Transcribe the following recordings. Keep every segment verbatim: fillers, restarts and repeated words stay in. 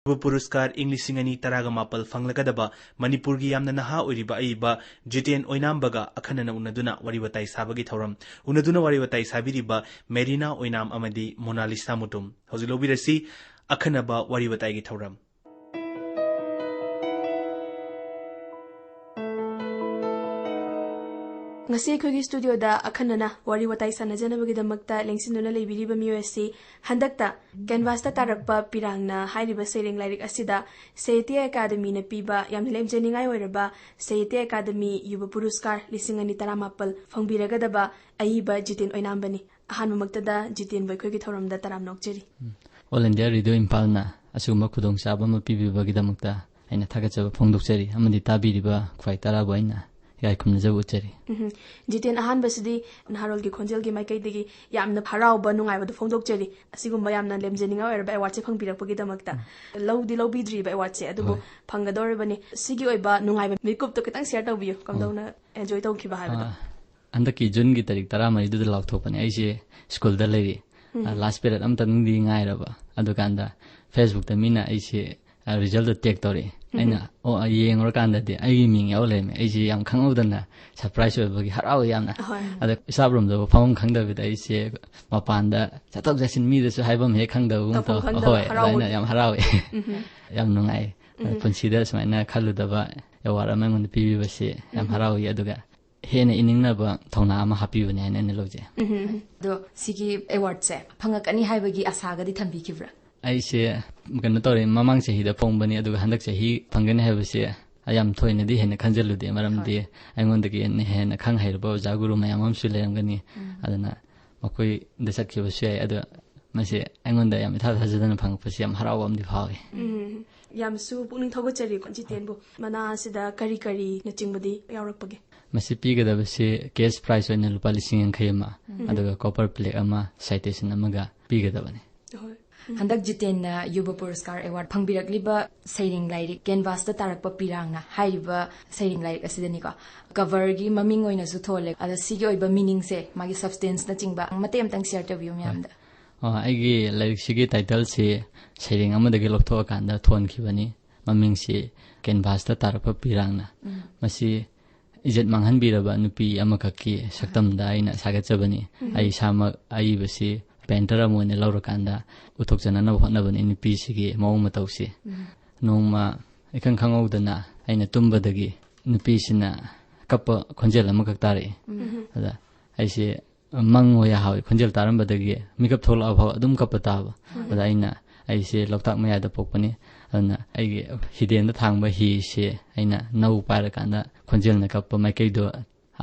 ꯌꯨꯕ ꯄꯨꯔꯁꯀꯥꯔ ꯏꯪ ꯂꯤꯁꯤꯡ ꯑꯅꯤ ꯇꯔꯥꯒ ꯃꯥꯄꯜ ꯐꯪꯂꯒꯗꯕ ꯃꯅꯤꯄꯨꯔꯒꯤ ꯌꯥꯝꯅ ꯅꯍꯥ ꯑꯣꯏꯔꯤꯕ ꯑꯏꯕ ꯖꯤꯇꯦꯟ ꯑꯣꯏꯅꯥꯝꯕꯒ ꯑꯈꯟꯅꯅ ꯎꯅꯗꯨꯅ ꯋꯥꯔꯤ ꯋꯥꯇꯥꯏ ꯁꯥꯕꯒꯤ ꯊꯧꯔꯝ꯫ ꯎꯅꯗꯨꯅ ꯋꯥꯔꯤ ꯋꯥꯇꯥꯏ ꯁꯥꯕꯤꯔꯤꯕ ꯃꯦꯔꯤꯅꯥ ꯑꯣꯏꯅꯥꯝ ꯑꯃꯗꯤ ꯃꯣꯅꯥꯂꯤꯁꯥ ꯃꯨꯇꯨꯝ꯫ ꯍꯧꯖꯤꯛ ꯂꯧꯕꯤꯔꯁꯤ ꯑꯈꯟꯅꯕ ꯋꯥꯔꯤ ꯋꯥꯇꯥꯏꯒꯤ ꯊꯧꯔꯝ꯫ ꯉꯁꯤ ꯑꯩꯈꯣꯏꯒꯤ ꯁ꯭ꯇꯨꯗꯤꯑꯣꯗ ꯑꯈꯟꯅꯅ ꯋꯥꯔꯤ ꯋꯥꯇꯥꯏ ꯁꯥꯟꯅꯖꯅꯕꯒꯤꯗꯃꯛꯇ ꯂꯦꯡꯁꯤꯟꯗꯨꯅ ꯂꯩꯕꯤꯔꯤꯕ ꯃꯤꯑꯣꯏ ꯑꯁꯤ ꯍꯟꯗꯛꯇ ꯀꯦꯟꯚꯥꯁꯇ ꯇꯥꯔꯛꯄ ꯄꯤꯔꯥꯡꯅ ꯍꯥꯏꯔꯤꯕ ꯁꯩꯔꯦꯡ ꯂꯥꯏꯔꯤꯛ ꯑꯁꯤꯗ ꯁꯥꯍꯤꯇ꯭ꯌ ꯑꯦꯀꯥꯗꯃꯤꯅ ꯄꯤꯕ ꯌꯥꯝꯅ ꯂꯦꯝꯖꯅꯤꯡꯉꯥꯏ ꯑꯣꯏꯔꯕ ꯁꯥꯍꯤꯇ꯭ꯌ ꯑꯦꯀꯥꯗꯃꯤ ꯌꯨꯕ ꯄꯨꯔꯁꯀꯥꯔ ꯂꯤꯁꯤꯡ ꯑꯅꯤ ꯇꯔꯥꯃꯥꯄꯜ ꯐꯪꯕꯤꯔꯒꯗꯕ ꯑꯏꯕ ꯖꯤꯇꯦꯟ ꯑꯣꯏꯅꯥꯝꯕꯅꯤ꯫ ꯑꯍꯥꯟꯕꯃꯛꯇꯗ ꯖꯤꯇꯦꯟꯕꯨ ꯑꯩꯈꯣꯏꯒꯤ ꯊꯧꯔꯝꯗ ꯇꯔꯥꯝꯅ ꯑꯣꯛꯆꯔꯤ꯫ All India Radio ꯏꯝꯐꯥꯜꯅ ꯑꯁꯤꯒꯨꯝꯕ ꯈꯨꯗꯣꯡꯆꯥꯕ ꯑꯃ ꯄꯤꯕꯤꯕꯒꯤꯗꯃꯛꯇ ꯑꯩꯅ ꯊꯥꯒꯠꯆꯕ ꯐꯣꯡꯗꯣꯛꯆꯔꯤ, ꯑꯃꯗꯤ ꯇꯥꯕꯤꯔꯤꯕ ꯈ꯭ꯋꯥꯏ ꯇꯔꯥꯕꯨ ꯑꯩꯅ ꯏꯀꯥꯏ ꯈꯨꯝꯅꯖꯕ ꯎꯠꯆꯔꯤ꯫ ꯎꯝꯍꯨꯝ꯫ ꯖꯤꯇꯦꯟ, ꯑꯍꯥꯟꯕꯁꯤꯗꯤ ꯅꯍꯥꯔꯣꯜꯒꯤ ꯈꯣꯟꯖꯦꯜꯒꯤ ꯃꯥꯏꯀꯩꯗꯒꯤ ꯌꯥꯝꯅ ꯍꯔꯥꯎꯕ ꯅꯨꯡꯉꯥꯏꯕꯗꯨ ꯐꯣꯡꯗꯣꯛꯆꯔꯤ꯫ ꯑꯁꯤꯒꯨꯝꯕ ꯌꯥꯝꯅ ꯂꯦꯝꯖꯅꯤꯡꯉꯥꯏ ꯑꯣꯏꯔꯕ ꯑꯦꯋꯥꯔꯗꯁꯦ ꯐꯪꯕꯤꯔꯛꯄꯒꯤꯗꯃꯛꯇ꯫ ꯂꯧꯗꯤ ꯂꯧꯕꯤꯗ꯭ꯔꯤꯕ ꯑꯦꯋꯥꯔꯗꯁꯦ, ꯑꯗꯨꯕꯨ ꯍꯣꯏ꯫ ꯐꯪꯒꯗꯧꯔꯤꯕꯅꯤ꯫ ꯁꯤꯒꯤ ꯑꯣꯏꯕ ꯅꯨꯡꯉꯥꯏꯕ ꯃꯤꯀꯨꯞꯇꯣ ꯈꯤꯇꯪ ꯁꯤꯌꯔ ꯇꯧꯕꯤꯌꯨ, ꯀꯝꯗꯧꯅ ꯑꯦꯟꯖꯣꯏ ꯇꯧꯈꯤꯕ ꯍꯥꯏꯕꯗꯣ꯫ ꯑꯥ, ꯍꯟꯗꯛꯀꯤ ꯖꯨꯟꯒꯤ ꯇꯥꯔꯤꯛ ꯇꯔꯥꯃꯔꯤꯗꯨꯗ ꯂꯥꯎꯊꯣꯛꯄꯅꯦ꯫ ꯑꯩꯁꯦ ꯁ꯭ꯀꯨꯜꯗ ꯂꯩꯔꯤ꯫ ꯎꯝ꯫ ꯑ, ꯂꯥꯁ ꯄꯦꯔꯦꯗ ꯑꯃꯇꯪꯗꯤ ꯉꯥꯏꯔꯕ꯫ ꯑꯗꯨꯀꯥꯟꯗ ꯐꯦꯁꯕꯨꯛꯇ ꯃꯤꯅ ꯑꯩꯁꯦ, ꯑ, ꯔꯤꯖꯜꯗꯣ ꯇꯦꯒ ꯇꯧꯔꯛꯑꯦ꯫ ꯎꯝ꯫ ꯑꯩꯅ, ꯑꯣ, ꯑ, ꯌꯦꯡꯉꯨꯔꯀꯥꯟꯗꯗꯤ ꯑꯩꯒꯤ ꯃꯤꯡ ꯌꯥꯎ ꯂꯩꯔꯝꯃꯦ꯫ ꯑꯩꯁꯦ ꯌꯥꯝ ꯈꯪꯍꯧꯗꯅ ꯁꯔꯄ꯭ꯔꯥꯏꯁ ꯑꯣꯏꯕꯒꯤ ꯍꯔꯥꯎꯋꯦ ꯌꯥꯝꯅ꯫ ꯍꯣꯏ꯫ ꯑꯗ ꯏꯁꯇꯥꯐ ꯔꯨꯝꯗꯕꯨ ꯐꯝꯐꯝ ꯈꯪꯗꯕꯤꯗ ꯑꯩꯁꯦ ꯃꯄꯥꯟꯗ ꯆꯠꯊꯣꯛ ꯆꯠꯁꯤꯟ ꯃꯤꯗꯁꯨ ꯍꯥꯏꯐꯝ ꯍꯦꯛ ꯈꯪꯗꯕꯒꯨꯝ ꯇꯧꯐꯝ ꯇꯧ-, ꯈꯪꯗꯕ ꯍꯣꯏ, ꯍꯔꯥꯎꯕꯒꯤ꯫ ꯑꯗꯨꯃꯥꯏꯅ ꯌꯥꯝ ꯍꯔꯥꯎꯋꯦ꯫ ꯎꯝ꯫ ꯌꯥꯝ ꯅꯨꯡꯉꯥꯏ꯫ ꯎꯝ꯫ ꯄꯨꯟꯁꯤꯗ ꯁꯨꯃꯥꯏꯅ ꯈꯜꯂꯨꯗꯕ ꯑꯦꯋꯥꯔꯗ ꯑꯃ ꯑꯩꯉꯣꯟꯗ ꯄꯤꯕꯤꯕꯁꯦ ꯌꯥꯝ ꯎꯝ꯫ ꯍꯔꯥꯎꯏ꯫ ꯑꯗꯨꯒ ꯍꯦꯟꯅ ꯏꯅꯤꯡꯅꯕ ꯊꯧꯅꯥ ꯑꯃ ꯍꯥꯞꯄꯤꯕꯅꯦ ꯍꯥꯏꯅ ꯑꯩꯅ ꯂꯧꯖꯩ꯫ ꯎꯝ꯫ ꯑꯗꯣ ꯁꯤꯒꯤ ꯑꯦꯋꯥꯔꯗꯁꯦ ꯐꯪꯉꯛꯀꯅꯤ ꯍꯥꯏꯕꯒꯤ ꯑꯁꯥꯒꯗꯤ ꯊꯝꯕꯤꯈꯤꯕ꯭ꯔꯥ? ꯑꯩꯁꯦ ꯀꯩꯅꯣ ꯇꯧꯔꯦ, ꯃꯃꯥꯡ ꯆꯍꯤꯗ ꯐꯣꯡꯕꯅꯤ, ꯑꯗꯨꯒ ꯍꯟꯗꯛ ꯆꯍꯤ ꯐꯪꯒꯅꯤ ꯍꯥꯏꯕꯁꯦ ꯑꯩ ꯌꯥꯝ ꯊꯣꯏꯅꯗꯤ ꯍꯦꯟꯅ ꯈꯟꯖꯜꯂꯨꯗꯦ, ꯃꯔꯝꯗꯤ ꯍꯣꯏ꯫ ꯑꯩꯉꯣꯟꯗꯒꯤ ꯍꯦꯟꯅ, ꯍꯦꯟꯅ ꯈꯪ ꯍꯩꯔꯕ ꯑꯣꯖꯥ ꯒꯨꯔꯨ ꯃꯌꯥꯝ ꯑꯃꯁꯨ ꯂꯩꯔꯝꯒꯅꯤ꯫ ꯎꯝ꯫ ꯑꯗꯨꯅ ꯃꯈꯣꯏꯗ ꯆꯠꯈꯤꯕꯁꯨ ꯌꯥꯏ꯫ ꯑꯗꯣ ꯃꯁꯤ ꯑꯩꯉꯣꯟꯗ ꯌꯥꯝ ꯏꯊꯥ ꯊꯥꯖꯗꯅ ꯐꯪꯉꯛꯄꯁꯤ ꯌꯥꯝ ꯍꯔꯥꯎꯕ ꯑꯃꯗꯤ ꯐꯥꯎꯏ꯫ ꯎꯝ꯫ ꯌꯥꯝꯁꯨ ꯄꯨꯛꯅꯤꯡ ꯊꯧꯒꯠꯆꯔꯤꯀꯣ ꯖꯤꯇꯦꯟꯕꯨ꯫ ꯃꯅꯥ ꯑꯁꯤꯗ ꯀꯔꯤ ꯀꯔꯤꯅꯆꯤꯡꯕꯗꯤ ꯌꯥꯎꯔꯛꯄꯒꯦ? ꯃꯁꯤ ꯄꯤꯒꯗꯕꯁꯤ ꯀꯦꯁ ꯄ꯭ꯔꯥꯏꯖ ꯑꯣꯏꯅ ꯂꯨꯄꯥ ꯂꯤꯁꯤꯡ ꯌꯥꯡꯈꯩ ꯑꯃ, ꯎꯝ꯫ ꯑꯗꯨꯒ ꯀꯣꯄꯔ ꯄ꯭ꯂꯦꯛ ꯑꯃ, ꯁꯥꯏꯇꯦꯁꯟ ꯑꯃꯒ ꯄꯤꯒꯗꯕꯅꯤ꯫ ꯍꯣꯏ꯫ ꯍꯟꯗꯛ ꯖꯤꯇꯦꯟꯅ ꯌꯨꯕ ꯄꯨꯔꯁꯀꯥꯔ ꯑꯦꯋꯥꯔꯗ ꯐꯪꯕꯤꯔꯛꯂꯤꯕ ꯁꯩꯔꯦꯡ ꯂꯥꯏꯔꯤꯛ ꯀꯦꯟꯚꯥꯁꯇ ꯇꯥꯔꯛꯄ ꯄꯤꯔꯥꯡꯅ ꯍꯥꯏꯔꯤꯕ ꯁꯩꯔꯦꯡ ꯂꯥꯏꯔꯤꯛ ꯑꯁꯤꯗꯅꯤꯀꯣ꯫ ꯀꯚꯔꯒꯤ ꯃꯃꯤꯡ ꯑꯣꯏꯅꯁꯨ ꯊꯣꯜꯂꯦ꯫ ꯑꯗ ꯁꯤꯒꯤ ꯑꯣꯏꯕ ꯃꯤꯅꯤꯡꯁꯦ, ꯃꯥꯒꯤ ꯁꯕꯁꯇꯦꯟꯁꯅꯆꯤꯡꯕ ꯃꯇꯦꯛ ꯑꯃꯇꯪ ꯁꯤꯌꯔ ꯇꯧꯕꯤꯌꯨ ꯃꯌꯥꯝꯗ꯫ ꯑ, ꯑꯩꯒꯤ ꯂꯥꯏꯔꯤꯛꯁꯤꯒꯤ ꯇꯥꯏꯇꯜꯁꯤ ꯁꯩꯔꯦꯡ ꯑꯃꯗꯒꯤ ꯂꯧꯊꯣꯛꯑꯀꯥꯟꯗ ꯊꯣꯟꯈꯤꯕꯅꯤ꯫ ꯃꯃꯤꯡꯁꯤ ꯀꯦꯟꯚꯥꯁꯇ ꯇꯥꯔꯛꯄ ꯄꯤꯔꯥꯡꯅ꯫ ꯎꯝ꯫ ꯃꯁꯤ ꯏꯖꯠ ꯃꯥꯡꯍꯟꯕꯤꯔꯕ ꯅꯨꯄꯤ ꯑꯃꯈꯛꯀꯤ ꯁꯛꯇꯝꯗ ꯑꯩꯅ ꯁꯥꯒꯠꯆꯕꯅꯤ꯫ ꯎꯝ꯫ ꯑꯩ ꯏꯁꯥꯃꯛ ꯑꯏꯕꯁꯤ ꯄꯦꯟꯇꯔ ꯑꯃ ꯑꯣꯏꯅ ꯂꯧꯔꯀꯥꯟꯗ ꯎꯠꯊꯣꯛꯆꯅꯅꯕ ꯍꯣꯠꯅꯕꯅꯤ ꯅꯨꯄꯤꯁꯤꯒꯤ ꯃꯑꯣꯡ ꯃꯇꯧꯁꯤ꯫ ꯎꯝ꯫ ꯅꯣꯡꯃ ꯏꯈꯪ ꯈꯪꯍꯧꯗꯅ ꯑꯩꯅ ꯇꯨꯝꯕꯗꯒꯤ ꯅꯨꯄꯤꯁꯤꯅ ꯀꯞꯄ ꯈꯣꯟꯖꯦꯜ ꯑꯃꯈꯛ ꯇꯥꯔꯛꯏ꯫ ꯎꯝ꯫ ꯑꯗ ꯑꯩꯁꯦ ꯃꯪ ꯑꯣꯏ ꯍꯥꯎꯏ ꯈꯣꯟꯖꯦꯜ ꯇꯥꯔꯝꯕꯗꯒꯤ ꯃꯤꯀꯞ ꯊꯣꯛꯂꯛꯑ ꯐꯥꯎ ꯑꯗꯨꯝ ꯀꯞꯄ ꯇꯥꯕ꯫ ꯎꯝ꯫ ꯑꯗ ꯑꯩꯅ, ꯑꯩꯁꯦ ꯂꯣꯛꯇꯥꯛ ꯃꯌꯥꯏꯗ ꯄꯣꯛꯄꯅꯤ, ꯑꯗꯨꯅ ꯑꯩꯒꯤ ꯍꯤꯗꯦꯟꯗ ꯊꯥꯡꯕ ꯍꯤꯁꯦ ꯑꯩꯅ ꯅꯧ ꯄꯥꯏꯔꯀꯥꯟꯗ ꯈꯣꯟꯖꯦꯜꯅ ꯀꯞꯄ ꯃꯥꯏꯀꯩꯗꯣ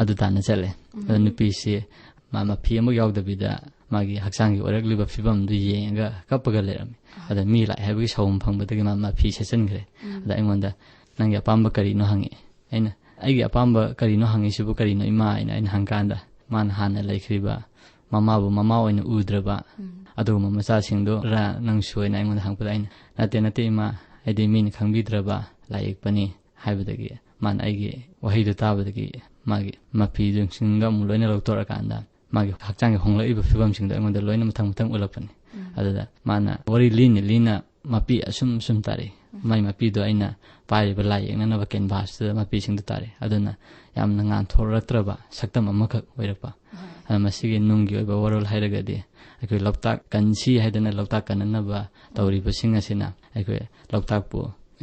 ꯑꯗꯨ ꯇꯥꯟꯅ ꯆꯠꯂꯦ꯫ ꯎꯝ꯫ ꯑꯗ ꯅꯨꯄꯤꯁꯤ ꯃꯥ ꯃꯐꯤ ꯑꯃ ꯌꯥꯎꯗꯕꯤꯗ ꯃꯥꯒꯤ ꯍꯛꯆꯥꯡꯒꯤ ꯑꯣꯏꯔꯛꯂꯤꯕ ꯐꯤꯕꯝꯗꯨ ꯌꯦꯡꯉꯒ ꯀꯞꯄꯒ ꯂꯩꯔꯝꯃꯤ꯫ ꯑꯗ ꯃꯤ ꯂꯥꯛꯑꯦ ꯍꯥꯏꯕꯒꯤ ꯁꯥꯎꯝ ꯐꯪꯕꯗꯒꯤ ꯃꯥ ꯃꯐꯤ ꯁꯦꯠꯆꯟꯈ꯭ꯔꯦ꯫ ꯎꯝ꯫ ꯑꯗ ꯑꯩꯉꯣꯟꯗ, "ꯅꯪꯒꯤ ꯑꯄꯥꯝꯕ ꯀꯔꯤꯅꯣ?" ꯍꯪꯉꯛꯑꯦ꯫ ꯑꯩꯅ, "ꯑꯩꯒꯤ ꯑꯄꯥꯝꯕ ꯀꯔꯤꯅꯣ ꯍꯪꯉꯤꯁꯤꯕꯨ ꯀꯔꯤꯅꯣ ꯏꯃꯥ?" ꯍꯥꯏꯅ ꯑꯩꯅ ꯍꯪꯀꯥꯟꯗ ꯃꯥꯅ ꯍꯥꯟꯅ ꯂꯩꯈ꯭ꯔꯤꯕ ꯃꯃꯥꯕꯨ ꯃꯃꯥ ꯑꯣꯏꯅ ꯎꯗ꯭ꯔꯕ, ꯎꯝ꯫ ꯑꯗꯨꯒꯨꯝꯕ ꯃꯆꯥꯁꯤꯡꯗꯨꯔ ꯅꯪꯁꯨ ꯍꯥꯏꯅ ꯑꯩꯉꯣꯟꯗ ꯍꯪꯉꯛꯄꯗ ꯑꯩꯅ, "ꯅꯠꯇꯦ, ꯅꯠꯇꯦ ꯏꯃꯥ, ꯑꯩꯗꯤ ꯃꯤꯅ ꯈꯪꯕꯤꯗ꯭ꯔꯕ ꯂꯥꯏ ꯌꯦꯛꯄꯅꯤ" ꯍꯥꯏꯕꯗꯒꯤ ꯃꯥꯅ ꯑꯩꯒꯤ ꯋꯥꯍꯩꯗꯨ ꯇꯥꯕꯗꯒꯤ ꯃꯥꯒꯤ ꯃꯐꯤꯁꯤꯡꯗꯣ ꯑꯃꯨꯛ ꯂꯣꯏꯅ ꯂꯧꯊꯣꯔꯛꯑꯀꯥꯟꯗ ꯃꯥꯒꯤ ꯍꯛꯆꯥꯡꯒꯤ ꯍꯣꯡꯂꯛꯏꯕ ꯐꯤꯕꯝꯁꯤꯡꯗꯣ ꯑꯩꯉꯣꯟꯗ ꯂꯣꯏꯅ ꯃꯊꯪ ꯃꯊꯪ ꯎꯠꯂꯛꯄꯅꯤ꯫ ꯎꯝ꯫ ꯑꯗꯨꯗ ꯃꯥꯅ ꯋꯥꯔꯤ ꯂꯤꯅ ꯂꯤꯅ ꯃꯄꯤ ꯑꯁꯨꯝ ꯑꯁꯨꯝ ꯇꯥꯔꯛꯏ꯫ ꯎꯝ꯫ ꯃꯥꯏ ꯃꯄꯤꯗꯣ ꯑꯩꯅ ꯄꯥꯏꯔꯤꯕ ꯂꯥꯏ ꯌꯦꯛꯅꯅꯕ ꯀꯦꯟꯚꯥꯁꯇꯨꯗ ꯃꯄꯤꯁꯤꯡꯗꯣ ꯇꯥꯔꯛꯏ꯫ ꯑꯗꯨꯅ ꯌꯥꯝꯅ ꯉꯥꯟꯊꯣꯔꯛꯇ꯭ꯔꯕ ꯁꯛꯇꯝ ꯑꯃꯈꯛ ꯑꯣꯏꯔꯛꯄ꯫ ꯍꯣꯏ꯫ ꯑꯗ ꯃꯁꯤꯒꯤ ꯅꯨꯡꯒꯤ ꯑꯣꯏꯕ ꯋꯥꯔꯣꯜ ꯍꯥꯏꯔꯒꯗꯤ ꯑꯩꯈꯣꯏ ꯂꯣꯛꯇꯥꯛ ꯀꯟꯁꯤ ꯍꯥꯏꯗꯅ ꯂꯣꯛꯇꯥꯛ ꯀꯟꯅꯅꯕ ꯇꯧꯔꯤꯕꯁꯤꯡ ꯑꯁꯤꯅ ꯑꯩꯈꯣꯏ ꯂꯣꯛꯇꯥꯛꯄꯨ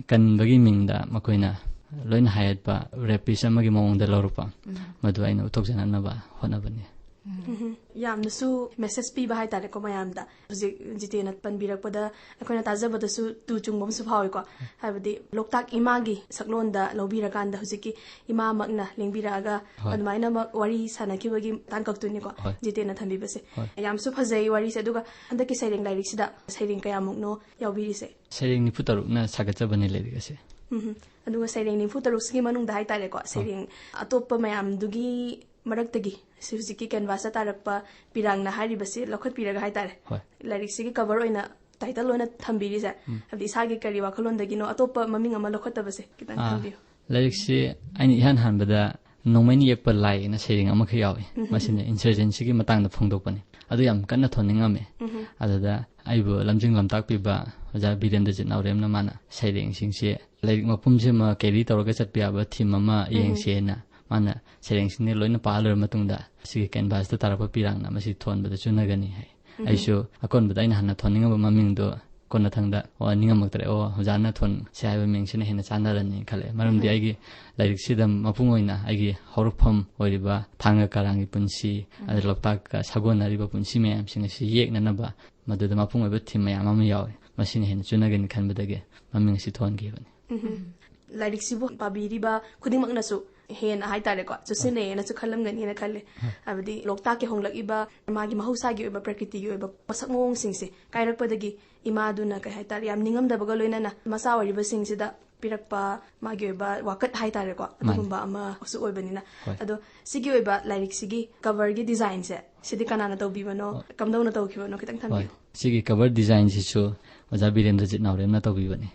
ꯀꯟꯕꯒꯤ ꯃꯤꯡꯗ ꯃꯈꯣꯏꯅ ꯂꯣꯏꯅ ꯍꯥꯏꯍꯠꯄ ꯔꯦꯄꯤꯁ ꯑꯃꯒꯤ ꯃꯑꯣꯡꯗ ꯂꯧꯔꯛꯄ꯫ ꯎꯝ꯫ ꯃꯗꯨ ꯑꯩꯅ ꯎꯠꯊꯣꯛꯆꯅꯅꯕ ꯍꯣꯠꯅꯕꯅꯤ꯫ ꯎꯝ꯫ ꯌꯥꯝꯅꯁꯨ ꯃꯦꯁꯦꯖ ꯄꯤꯕ ꯍꯥꯏꯇꯥꯔꯦꯀꯣ ꯃꯌꯥꯝꯗ꯫ ꯍꯧꯖꯤꯛ ꯖꯤꯇꯦꯅ ꯄꯟꯕꯤꯔꯛꯄꯗ ꯑꯩꯈꯣꯏꯅ ꯇꯥꯖꯕꯗꯁꯨ ꯇꯨ ꯆꯨꯡꯕ ꯑꯃꯁꯨ ꯐꯥꯎꯏꯀꯣ꯫ ꯍꯥꯏꯕꯗꯤ ꯂꯣꯛꯇꯥꯛ ꯏꯃꯥꯒꯤ ꯁꯛꯂꯣꯟꯗ ꯂꯧꯕꯤꯔꯀꯥꯟꯗ ꯍꯧꯖꯤꯛꯀꯤ ꯏꯃꯥꯃꯛꯅ ꯂꯦꯡꯕꯤꯔꯛꯑꯒ ꯍꯣꯏ꯫ ꯑꯗꯨꯃꯥꯏꯅ ꯑꯃ ꯋꯥꯔꯤ ꯁꯥꯟꯅꯈꯤꯕꯒꯤ ꯇꯥꯡꯀꯛꯇꯨꯅꯤꯀꯣ ꯍꯣꯏ꯫ ꯖꯤꯇꯦꯅ ꯊꯝꯕꯤꯕꯁꯦ꯫ ꯍꯣꯏ꯫ ꯌꯥꯝꯁꯨ ꯐꯖꯩ ꯋꯥꯔꯤꯁꯦ꯫ ꯑꯗꯨꯒ ꯍꯟꯗꯛꯀꯤ ꯁꯩꯔꯦꯡ ꯂꯥꯏꯔꯤꯛꯁꯤꯗ ꯁꯩꯔꯦꯡ ꯀꯌꯥꯃꯨꯛꯅꯣ ꯌꯥꯎꯕꯤꯔꯤꯁꯦ? ꯁꯩꯔꯦꯡ ꯅꯤꯐꯨ ꯇꯔꯨꯛꯅ ꯁꯥꯒꯠꯆꯕꯅꯦ ꯂꯥꯏꯔꯤꯛ ꯑꯁꯦ꯫ ꯎꯝ꯫ ꯑꯗꯨꯒ ꯁꯩꯔꯦꯡ ꯅꯤꯐꯨ ꯇꯔꯨꯛꯁꯤꯒꯤ ꯃꯅꯨꯡꯗ ꯍꯥꯏꯇꯥꯔꯦꯀꯣ, ꯁꯩꯔꯦꯡ ꯑꯇꯣꯞꯄ ꯃꯌꯥꯝꯗꯨꯒꯤ ꯃꯔꯛꯇꯒꯤ ꯁꯤ ꯍꯧꯖꯤꯛꯀꯤ ꯀꯦꯟꯚꯥꯁꯇ ꯇꯥꯔꯛꯄ ꯄꯤꯔꯥꯡꯅ ꯍꯥꯏꯔꯤꯕꯁꯤ ꯂꯧꯈꯠꯄꯤꯔꯒ ꯍꯥꯏꯇꯥꯔꯦ, ꯍꯣꯏ꯫ ꯂꯥꯏꯔꯤꯛꯁꯤꯒꯤ ꯀꯚꯔ ꯑꯣꯏꯅ ꯇꯥꯏꯇꯜ ꯑꯣꯏꯅ ꯊꯝꯕꯤꯔꯤꯁꯦ, ꯎꯝ꯫ ꯍꯥꯏꯕꯗꯤ ꯏꯁꯥꯒꯤ ꯀꯔꯤ ꯋꯥꯈꯜꯂꯣꯟꯗꯒꯤꯅꯣ ꯑꯇꯣꯞꯄ ꯃꯃꯤꯡ ꯑꯃ ꯂꯧꯈꯠꯇꯕꯁꯦ ꯈꯤꯇꯪ ꯑꯥ, ꯊꯝꯕꯤꯌꯨ꯫ ꯂꯥꯏꯔꯤꯛꯁꯤ ꯑꯩꯅ ꯏꯍꯥꯟ ꯍꯥꯟꯕꯗ ꯅꯣꯡꯃꯩꯅ ꯌꯦꯛꯄ ꯂꯥꯏ ꯍꯥꯏꯅ ꯁꯩꯔꯦꯡ ꯑꯃꯈꯛ ꯌꯥꯎꯏ꯫ ꯎꯝ꯫ ꯃꯁꯤꯅ ꯏꯟꯁꯔꯖꯦꯟꯁꯤꯒꯤ ꯃꯇꯥꯡꯗ ꯐꯣꯡꯗꯣꯛꯄꯅꯤ꯫ ꯑꯗꯨ ꯌꯥꯝ ꯀꯟꯅ ꯊꯣꯟꯅꯤꯡꯉꯝꯃꯦ꯫ ꯑꯗꯨꯗ ꯑꯩꯕꯨ ꯂꯝꯖꯤꯡ ꯂꯝꯇꯥꯛꯄꯤꯕ ꯑꯣꯖꯥ ꯕꯤꯔꯦꯟꯗ꯭ꯔꯖꯤꯠ ꯅꯥꯎꯔꯦꯝꯅ ꯃꯥꯅ ꯁꯩꯔꯦꯡꯁꯤꯡꯁꯦ ꯂꯥꯏꯔꯤꯛ ꯃꯄꯨꯝꯁꯤꯃ carry ꯇꯧꯔꯒ ꯆꯠꯄ ꯌꯥꯕ theme ꯑꯃ ꯌꯦꯡꯁꯦꯅ ꯃꯥꯅ ꯁꯩꯔꯦꯡꯁꯤꯡꯁꯦ ꯂꯣꯏꯅ ꯄꯥ ꯂꯣꯏꯔ ꯃꯇꯨꯡꯗ ꯁꯤꯒꯤ canvasꯇ ꯇꯥꯔꯛꯄ ꯄꯤꯔꯥꯡꯅ ꯃꯁꯤ ꯊꯣꯟꯕꯗ ꯆꯨꯅꯒꯅꯤ ꯍꯥꯏ꯫ ꯑꯩꯁꯨ ꯑꯀꯣꯟꯕꯗ ꯑꯩꯅ ꯍꯥꯟꯅ ꯊꯣꯟꯅꯤꯡꯉꯝꯕ ꯃꯃꯤꯡꯗꯣ ꯀꯣꯟꯅꯊꯪꯗ, "ꯑꯣ, ꯅꯤꯡꯉꯝꯃꯛꯇ꯭ꯔꯦ, ꯑꯣ, ꯑꯣꯖꯥꯅ ꯊꯣꯟꯁꯦ ꯍꯥꯏꯕ ꯃꯤꯡꯁꯤꯅ ꯍꯦꯟꯅ ꯆꯥꯟꯅꯔꯅꯤ" ꯈꯜꯂꯦ꯫ ꯃꯔꯝꯗꯤ ꯑꯩꯒꯤ ꯂꯥꯏꯔꯤꯛꯁꯤꯗ ꯃꯄꯨꯡ ꯑꯣꯏꯅ ꯑꯩꯒꯤ ꯍꯧꯔꯛꯐꯝ ꯑꯣꯏꯔꯤꯕ ꯊꯥꯡꯒ ꯀꯔꯥꯡꯒꯤ ꯄꯨꯟꯁꯤ, ꯑꯗꯩ ꯂꯣꯛꯇꯥꯛꯀ ꯁꯥꯒꯣꯟꯅꯔꯤꯕ ꯄꯨꯟꯁꯤ ꯃꯌꯥꯝꯁꯤꯡ ꯑꯁꯤ ꯌꯦꯛꯅꯅꯕ ꯃꯗꯨꯗ ꯃꯄꯨꯡ ꯑꯣꯏꯕ theme ꯃꯌꯥꯝ ꯑꯃ ꯌꯥꯎꯔꯤ꯫ ꯃꯁꯤꯅ ꯍꯦꯟꯅ ꯆꯨꯅꯒꯅꯤ ꯈꯟꯕꯗꯒꯤ ꯃꯃꯤꯡ ꯑꯁꯤ ꯊꯣꯟꯈꯤꯕꯅꯤ꯫ ꯂꯥꯏꯔꯤꯛꯁꯤꯕꯨ ꯄꯥꯕꯤꯔꯤꯕ ꯈꯨꯗꯤꯡꯃꯛꯅꯁꯨ ꯍꯦꯟꯅ ꯍꯥꯏꯇꯥꯔꯦꯀꯣ, ꯆꯨꯁꯤꯟꯅꯩꯌꯦꯅꯁꯨ ꯈꯜꯂꯝꯒꯅꯤꯅ ꯈꯜꯂꯦ꯫ ꯍꯥꯏꯕꯗꯤ ꯂꯣꯛꯇꯥꯛꯀꯤ ꯍꯣꯡꯂꯛꯏꯕ ꯃꯥꯒꯤ ꯃꯍꯧꯁꯥꯒꯤ ꯑꯣꯏꯕ, ꯄ꯭ꯔꯀ꯭ꯔꯤꯇꯤꯒꯤ ꯑꯣꯏꯕ ꯄꯣꯠꯁꯛ ꯃꯑꯣꯡꯁꯤꯡꯁꯦ ꯀꯥꯏꯔꯛꯄꯗꯒꯤ ꯏꯃꯥꯗꯨꯅ, ꯀꯩ ꯍꯥꯏꯇꯥꯔꯦ, ꯌꯥꯝ ꯅꯤꯡꯉꯝꯗꯕꯒ ꯂꯣꯏꯅꯅ ꯃꯆꯥ ꯑꯣꯏꯔꯤꯕꯁꯤꯡꯁꯤꯗ ꯄꯤꯔꯛꯄ ꯃꯥꯒꯤ ꯑꯣꯏꯕ ꯋꯥꯀꯠ ꯍꯥꯏꯇꯥꯔꯦꯀꯣ, ꯑꯗꯨꯒꯨꯝꯕ ꯑꯃꯁꯨ ꯑꯣꯏꯕꯅꯤꯅ꯫ ꯍꯣꯏ꯫ ꯑꯗꯣ ꯁꯤꯒꯤ ꯑꯣꯏꯕ ꯂꯥꯏꯔꯤꯛꯁꯤꯒꯤ coverꯒꯤ designꯁꯦ, ꯁꯤꯗꯤ ꯀꯅꯥꯅ ꯇꯧꯕꯤꯕꯅꯣ, ꯀꯝꯗꯧꯅ ꯇꯧꯈꯤꯕꯅꯣ, ꯈꯤꯇꯪ ꯍꯣꯏ꯫ ꯊꯝꯕꯤꯌꯨ꯫ ꯁꯤꯒꯤ cover designꯁꯤꯁꯨ ꯑꯣꯖꯥ ꯕꯤꯔꯦꯟꯗ꯭ꯔꯖꯤꯠ ꯅꯥꯎꯔꯦꯝꯅ ꯇꯧꯕꯤꯕꯅꯤ꯫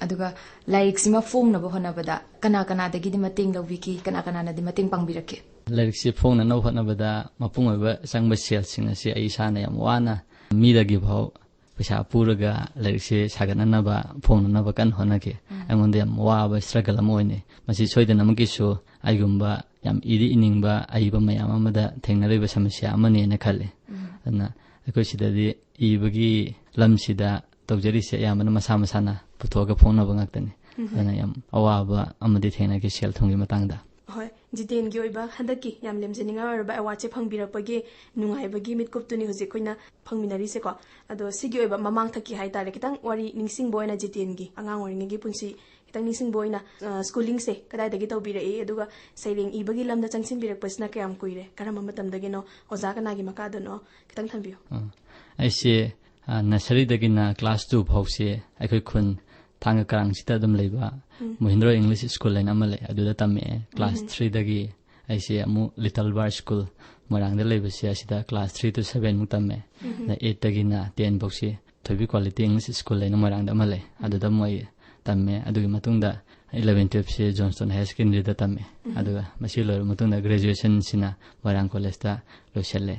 ꯑꯗꯨꯒ ꯂꯥꯏꯔꯤꯛꯁꯤꯃ ꯐꯣꯡꯅꯕ ꯍꯣꯠꯅꯕꯗ ꯀꯅꯥ ꯀꯅꯥꯗꯒꯤꯗꯤ ꯃꯇꯦꯡ ꯂꯧꯕꯤꯈꯤ, ꯀꯅꯥ ꯀꯅꯥꯅꯗꯤ ꯃꯇꯦꯡ ꯄꯥꯡꯕꯤꯔꯛꯈꯤ? ꯂꯥꯏꯔꯤꯛꯁꯤ ꯐꯣꯡꯅꯅꯕ ꯍꯣꯠꯅꯕꯗ ꯃꯄꯨꯡ ꯑꯣꯏꯕ ꯆꯪꯕ ꯁꯦꯜꯁꯤꯡ ꯑꯁꯤ ꯑꯩ ꯏꯁꯥꯅ ꯌꯥꯝ ꯋꯥꯅ ꯃꯤꯗꯒꯤ ꯐꯥꯎ ꯄꯩꯁꯥ ꯄꯨꯔꯒ ꯂꯥꯏꯔꯤꯛꯁꯦ ꯁꯥꯒꯠꯅꯅꯕ, ꯐꯣꯡꯅꯅꯕ ꯀꯟꯅ ꯍꯣꯠꯅꯈꯤ꯫ ꯑꯩꯉꯣꯟꯗ ꯌꯥꯝ ꯋꯥꯕ struggle ꯑꯃ ꯑꯣꯏꯅꯤ꯫ ꯃꯁꯤ ꯁꯣꯏꯗꯅꯃꯛꯀꯤꯁꯨ ꯑꯩꯒꯨꯝꯕ ꯌꯥꯝ ꯏꯗꯤ ꯏꯅꯤꯡꯕ ꯑꯏꯕ ꯃꯌꯥꯝ ꯑꯃꯗ ꯊꯦꯡꯅꯔꯤꯕ ꯁꯃꯁ꯭ꯌꯥ ꯑꯃꯅꯦꯅ ꯈꯜꯂꯤ꯫ ꯑꯗꯨꯅ ꯑꯩꯈꯣꯏ ꯁꯤꯗꯗꯤ ꯏꯕꯒꯤ ꯂꯝꯁꯤꯗ ꯇꯧꯖꯔꯤꯁꯦ ꯑꯌꯥꯝꯕꯅ ꯃꯁꯥ ꯃꯁꯥꯅ ꯄꯨꯊꯣꯛꯑꯒ ꯐꯣꯡꯅꯕ ꯉꯥꯛꯇꯅꯤ꯫ ꯑꯗꯨꯅ ꯌꯥꯝ ꯑꯋꯥꯕ ꯑꯃꯗꯤ ꯊꯦꯡꯅꯈꯤ ꯁꯦꯜ ꯊꯨꯝꯒꯤ ꯃꯇꯥꯡꯗ꯫ ꯍꯣꯏ, ꯖꯤꯇꯦꯟꯒꯤ ꯑꯣꯏꯕ ꯍꯟꯗꯛꯀꯤ ꯌꯥꯝ ꯂꯦꯝꯖꯅꯤꯡꯉꯥꯏ ꯑꯣꯏꯔꯕ awardꯁꯦ ꯐꯪꯕꯤꯔꯛꯄꯒꯤ ꯅꯨꯡꯉꯥꯏꯕꯒꯤ ꯃꯤꯠꯀꯨꯞꯇꯨꯅꯤ ꯍꯧꯖꯤꯛ ꯑꯩꯈꯣꯏꯅ ꯐꯪꯃꯤꯟꯅꯔꯤꯁꯦꯀꯣ꯫ ꯑꯗꯣ ꯁꯤꯒꯤ ꯑꯣꯏꯕ ꯃꯃꯥꯡꯊꯛꯀꯤ ꯍꯥꯏꯇꯥꯔꯦ, ꯈꯤꯇꯪ ꯋꯥꯔꯤ ꯅꯤꯡꯁꯤꯡꯕ ꯑꯣꯏꯅ ꯖꯤꯇꯦꯟꯒꯤ ꯑꯉꯥꯡ ꯑꯣꯏꯔꯤꯉꯩꯒꯤ ꯄꯨꯟꯁꯤ ꯈꯤꯇꯪ ꯅꯤꯡꯁꯤꯡꯕ ꯑꯣꯏꯅ, ꯑ, schoolingꯁꯦ ꯀꯗꯥꯏꯗꯒꯤ ꯇꯧꯕꯤꯔꯛꯏ, ꯑꯗꯨꯒ ꯁꯩꯔꯦꯡ ꯏꯕꯒꯤ ꯂꯝꯗ ꯆꯪꯁꯤꯟꯕꯤꯔꯛꯄꯁꯤꯅ ꯀꯌꯥꯝ ꯀꯨꯏꯔꯦ, ꯀꯔꯝꯕ ꯃꯇꯝꯗꯒꯤꯅꯣ, ꯑꯣꯖꯥ ꯀꯅꯥꯒꯤ ꯃꯈꯥꯗꯅꯣ, ꯈꯤꯇꯪ ꯊꯝꯕꯤꯌꯨ꯫ ꯑ, ꯑꯩꯁꯦ, ꯑ, nurseryꯗꯒꯤꯅ class two ꯐꯥꯎꯁꯦ ꯑꯩꯈꯣꯏ ꯈꯨꯟ ꯊꯥꯡꯒ ꯀꯔꯥꯡꯁꯤꯗ ꯑꯗꯨꯝ ꯂꯩꯕ ꯃꯣꯍꯤꯟꯗ꯭ꯔꯣ English School ꯍꯥꯏꯅ ꯑꯃ ꯂꯩ, ꯑꯗꯨꯗ ꯇꯝꯃꯛꯑꯦ꯫ Class threeꯗꯒꯤ ꯑꯩꯁꯦ ꯑꯃꯨꯛ Little Bar School ꯃꯣꯏꯔꯥꯡꯗ ꯂꯩꯕꯁꯦ, ꯑꯁꯤꯗ class three to seven ꯃꯨꯛ ꯇꯝꯃꯦ꯫ ꯑꯗ eightꯇꯒꯤꯅ ten ꯐꯥꯎꯁꯤ ꯊꯣꯏꯕꯤ Quality English School ꯍꯥꯏꯅ ꯃꯣꯏꯔꯥꯡꯗ ꯑꯃ ꯂꯩ, ꯑꯗꯨꯗ ꯃꯣꯏ ꯇꯝꯃꯦ꯫ ꯑꯗꯨꯒꯤ ꯃꯇꯨꯡꯗ eleven twelveꯁꯦ Johnstone Higher Secondaryꯗ ꯇꯝꯃꯦ꯫ ꯑꯗꯨꯒ ꯃꯁꯤ ꯂꯣꯏꯔꯕ ꯃꯇꯨꯡꯗ graduationꯁꯤꯅ ꯃꯣꯏꯔꯥꯡ Collegeꯇ ꯂꯣꯏꯁꯤꯜꯂꯦ꯫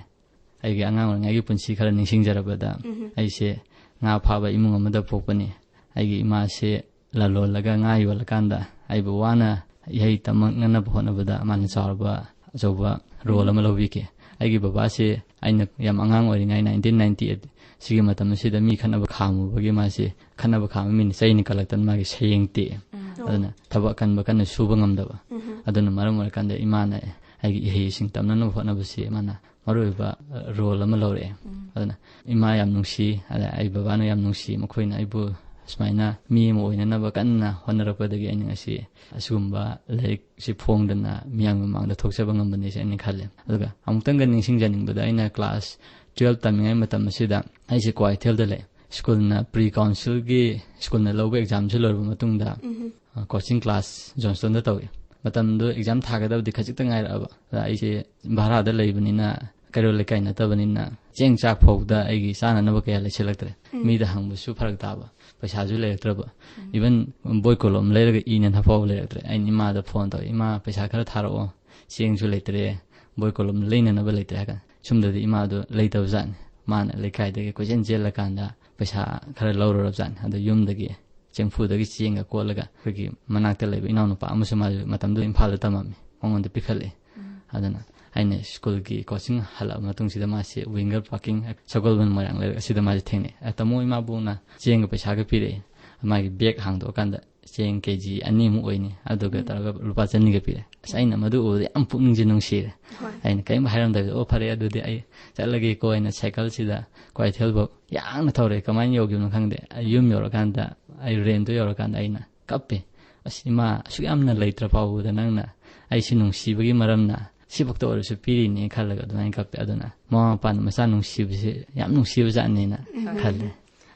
ꯑꯩꯒꯤ ꯑꯉꯥꯡ ꯑꯣꯏꯔꯤꯉꯩꯒꯤ ꯄꯨꯟꯁꯤ ꯈꯔ ꯅꯤꯡꯁꯤꯡꯖꯔꯕꯗ, ꯎꯝ꯫ ꯑꯩꯁꯦ ꯉꯥ ꯐꯥꯕ ꯏꯃꯨꯡ ꯑꯃꯗ ꯄꯣꯛꯄꯅꯤ꯫ ꯑꯩꯒꯤ ꯏꯃꯥꯁꯦ ꯂꯂꯣꯜꯂꯒ ꯉꯥ ꯌꯣꯜꯂꯀꯥꯟꯗ ꯑꯩꯕꯨ ꯋꯥꯅ ꯏꯍꯩ ꯇꯝꯃꯛꯅꯅꯕ ꯍꯣꯠꯅꯕꯗ ꯃꯥꯅ ꯆꯥꯎꯔꯕ ꯑꯆꯧꯕ ꯔꯣꯜ ꯑꯃ ꯂꯧꯕꯤꯈꯤ꯫ ꯑꯩꯒꯤ ꯕꯕꯥꯁꯦ ꯑꯩꯅ ꯌꯥꯝ ꯑꯉꯥꯡ ꯑꯣꯏꯔꯤꯉꯩ, nineteen ninety eight ꯁꯤꯒꯤ ꯃꯇꯝ ꯑꯁꯤꯗ ꯃꯤ ꯈꯠꯅꯕ ꯈꯥꯝꯃꯨꯕꯒꯤ ꯃꯥꯁꯦ ꯈꯠꯅꯕ ꯈꯥꯝꯕ ꯃꯤꯅ ꯆꯩꯅ ꯀꯜꯂꯛꯇꯅ ꯃꯥꯒꯤ ꯁꯌꯦꯡ ꯇꯦꯛꯑꯦ꯫ ꯎꯝ꯫ ꯑꯗꯨꯅ ꯊꯕꯛ ꯑꯀꯟꯕ ꯀꯟꯅ ꯁꯨꯕ ꯉꯝꯗꯕ꯫ ꯎꯝ꯫ ꯑꯗꯨꯅ ꯃꯔꯝ ꯑꯣꯏꯔꯀꯥꯟꯗ ꯏꯃꯥꯅ ꯑꯩꯒꯤ ꯏꯍꯩꯁꯤꯡ ꯇꯝꯅꯅꯕ ꯍꯣꯠꯅꯕꯁꯤ ꯃꯥꯅ ꯃꯔꯨꯑꯣꯏꯕ ꯔꯣꯜ ꯑꯃ ꯂꯧꯔꯛꯑꯦ꯫ ꯎꯝ꯫ ꯑꯗꯨꯅ ꯏꯃꯥ ꯌꯥꯝ ꯅꯨꯡꯁꯤ, ꯑꯗ ꯑꯩ ꯕꯕꯥꯅ ꯌꯥꯝ ꯅꯨꯡꯁꯤ, ꯃꯈꯣꯏꯅ ꯑꯩꯕꯨ ꯁꯨꯃꯥꯏꯅ ꯃꯤ ꯑꯃ ꯑꯣꯏꯅꯅꯕ ꯀꯟꯅ ꯍꯣꯠꯅꯔꯛꯄꯗꯒꯤ ꯑꯩꯅ ꯉꯁꯤ ꯑꯁꯤꯒꯨꯝꯕ ꯂꯥꯏꯔꯤꯛꯁꯤ ꯐꯣꯡꯗꯅ ꯃꯤꯌꯥꯝꯒꯤ ꯃꯃꯥꯡꯗ ꯊꯣꯛꯆꯕ ꯉꯝꯕꯅꯤꯁꯦ ꯑꯩꯅ ꯈꯜꯂꯦ꯫ ꯑꯗꯨꯒ ꯑꯃꯨꯛꯇꯪꯒ ꯅꯤꯡꯁꯤꯡꯖꯅꯤꯡꯕꯗ, ꯑꯩꯅ ꯀ꯭ꯂꯥꯁ twelve ꯇꯝꯃꯤꯉꯩ ꯃꯇꯝ ꯑꯁꯤꯗ ꯑꯩꯁꯦ ꯀ꯭ꯋꯥꯀꯩꯊꯦꯜꯗ ꯂꯩ꯫ ꯁ꯭ꯀꯨꯜꯅ ꯄ꯭ꯔꯤ ꯀꯥꯎꯟꯁꯤꯜꯒꯤ, ꯁ꯭ꯀꯨꯜꯅ ꯂꯧꯕ ꯑꯦꯛꯖꯥꯝꯁꯤ ꯂꯣꯏꯔꯕ ꯃꯇꯨꯡꯗ, ꯎꯝ꯫ ꯑ, ꯀꯣꯆꯤꯡ ꯀ꯭ꯂꯥꯁ ꯖꯣꯟꯁꯇꯣꯟꯗ ꯇꯧꯏ꯫ ꯃꯇꯝꯗꯨ ꯑꯦꯛꯖꯥꯝ ꯊꯥꯒꯗꯕꯗꯤ ꯈꯖꯤꯛꯇ ꯉꯥꯏꯔꯛꯑꯕ꯫ ꯑꯗ ꯑꯩꯁꯦ ꯚꯔꯥꯗ ꯂꯩꯕꯅꯤꯅ, ꯀꯩꯔꯣꯜ ꯂꯩꯀꯥꯏ ꯅꯠꯇꯕꯅꯤꯅ, ꯆꯦꯡ ꯆꯥꯛ ꯐꯥꯎꯕꯗ ꯑꯩꯒꯤ ꯆꯥꯅꯅꯕ ꯀꯌꯥ ꯂꯩꯁꯤꯜꯂꯛꯇ꯭ꯔꯦ꯫ ꯎꯝ꯫ ꯃꯤꯗ ꯍꯪꯕꯁꯨ ꯐꯔꯛ ꯇꯥꯕ, ꯄꯩꯁꯥꯁꯨ ꯂꯩꯔꯛꯇ꯭ꯔꯕ꯫ ꯎꯝ꯫ ꯏꯚꯟ ꯕꯣꯏ ꯀꯣꯂꯣꯝ ꯂꯩꯔꯒ ꯏꯅꯅ ꯐꯥꯎꯕ ꯂꯩꯔꯛꯇ꯭ꯔꯦ꯫ ꯑꯩꯅ ꯏꯃꯥꯗ ꯐꯣꯟ ꯇꯧꯔꯦ, "ꯏꯃꯥ, ꯄꯩꯁꯥ ꯈꯔ ꯊꯥꯔꯛꯑꯣ, ꯆꯦꯡꯁꯨ ꯂꯩꯇ꯭ꯔꯦ, ꯕꯣꯏ ꯀꯣꯂꯣꯝ ꯂꯩꯅꯅꯕ ꯂꯩꯇ꯭ꯔꯦ" ꯍꯥꯏ ꯀꯥꯟꯗ, ꯁꯨꯝꯗꯗꯤ ꯏꯃꯥꯗꯣ ꯂꯩꯇꯕ ꯖꯥꯠꯅꯤ꯫ ꯃꯥꯅ ꯂꯩꯀꯥꯏꯗꯒꯤ ꯀꯣꯏꯆꯦꯟ ꯆꯦꯜꯂꯀꯥꯟꯗ ꯄꯩꯁꯥ ꯈꯔ ꯂꯧꯔꯨꯔꯕ ꯖꯥꯠꯅꯤ꯫ ꯑꯗꯣ ꯌꯨꯝꯗꯒꯤ ꯆꯦꯡꯐꯨꯗꯒꯤ ꯆꯦꯡꯒ ꯀꯣꯠꯂꯒ ꯑꯩꯈꯣꯏꯒꯤ ꯃꯅꯥꯛꯇ ꯂꯩꯕ ꯏꯅꯥꯎꯅꯨꯄꯥ ꯑꯃꯁꯨ, ꯃꯥꯁꯨ ꯃꯇꯝꯗꯨꯗ ꯏꯝꯐꯥꯜꯗ ꯇꯝꯃꯝꯃꯤ, ꯃꯉꯣꯟꯗ ꯄꯤꯈꯠꯂꯛꯑꯦ꯫ ꯎꯝ꯫ ꯑꯗꯨꯅ ꯑꯩꯅ ꯁ꯭ꯀꯨꯜꯒꯤ ꯀꯣꯆꯤꯡ ꯍꯜꯂꯛꯑꯕ ꯃꯇꯨꯡꯁꯤꯗ ꯃꯥꯁꯦ ꯋꯤꯡꯒꯔ ꯄꯥꯔꯀꯤꯡ, ꯁꯒꯣꯜꯕꯟ ꯃꯣꯏꯔꯥꯡ ꯂꯩꯔꯛ ꯑꯁꯤꯗ ꯃꯥꯁꯦ ꯊꯦꯡꯅꯩ꯫ "ꯑ, ꯇꯥꯃꯣ, ꯏꯃꯥꯕꯣꯛꯅ ꯆꯦꯡꯒ ꯄꯩꯁꯥꯒ ꯄꯤꯔꯛꯑꯦ, ꯃꯥꯒꯤ ꯕꯦꯒ ꯍꯥꯡꯗꯣꯛꯑꯀꯥꯟꯗ ꯆꯦꯡ ꯀꯦ ꯖꯤ ꯑꯅꯤꯃꯨꯛ ꯑꯣꯏꯅꯤ, ꯑꯗꯨꯒ ꯎꯝ꯫ ꯇꯧꯔꯒ ꯂꯨꯄꯥ ꯆꯅꯤꯒ ꯄꯤꯔꯛꯑꯦ"꯫ ꯑꯁ, ꯑꯩꯅ ꯃꯗꯨ ꯎꯕꯗ ꯌꯥꯝ ꯄꯨꯛꯅꯤꯡꯁꯦ ꯅꯨꯡꯁꯤꯔꯦ꯫ ꯍꯣꯏ꯫ ꯑꯩꯅ ꯀꯔꯤꯝ ꯍꯥꯏꯔꯝꯗꯕꯤꯗ, "ꯑꯣ, ꯐꯔꯦ, ꯑꯗꯨꯗꯤ ꯑꯩ ꯆꯠꯂꯒꯦꯀꯣ" ꯍꯥꯏꯅ ꯁꯥꯏꯀꯜꯁꯤꯗ ꯀ꯭ꯋꯥꯀꯩꯊꯦꯜꯐꯥꯎ ꯌꯥꯡꯅ ꯊꯧꯔꯛꯑꯦ꯫ ꯀꯃꯥꯏꯅ ꯌꯧꯈꯤꯕꯅꯣ ꯈꯪꯗꯦ꯫ ꯑꯩ ꯌꯨꯝ ꯌꯧꯔꯀꯥꯟꯗ, ꯑꯩ ꯔꯦꯟꯇꯣ ꯌꯧꯔꯀꯥꯟꯗ ꯑꯩꯅ ꯀꯞꯄꯦ꯫ "ꯑꯁ, ꯏꯃꯥ, ꯑꯁꯨꯛ ꯌꯥꯝꯅ ꯂꯩꯇ꯭ꯔ ꯐꯥꯎꯕꯗ ꯅꯪꯅ ꯑꯩꯁꯤ ꯅꯨꯡꯁꯤꯕꯒꯤ ꯃꯔꯝꯅ ꯁꯤꯐꯥꯎꯇ ꯑꯣꯏꯔꯁꯨ ꯄꯤꯔꯤꯅꯦ" ꯈꯜꯂꯒ ꯑꯗꯨꯃꯥꯏꯅ ꯀꯞꯄꯦ꯫ ꯑꯗꯨꯅ ꯃꯃꯥ ꯃꯄꯥꯅ ꯃꯆꯥ ꯅꯨꯡꯁꯤꯕꯁꯦ ꯌꯥꯝ ꯅꯨꯡꯁꯤꯕ ꯖꯥꯠꯅꯦꯅ ꯎꯝ꯫ ꯈꯜꯂꯦ꯫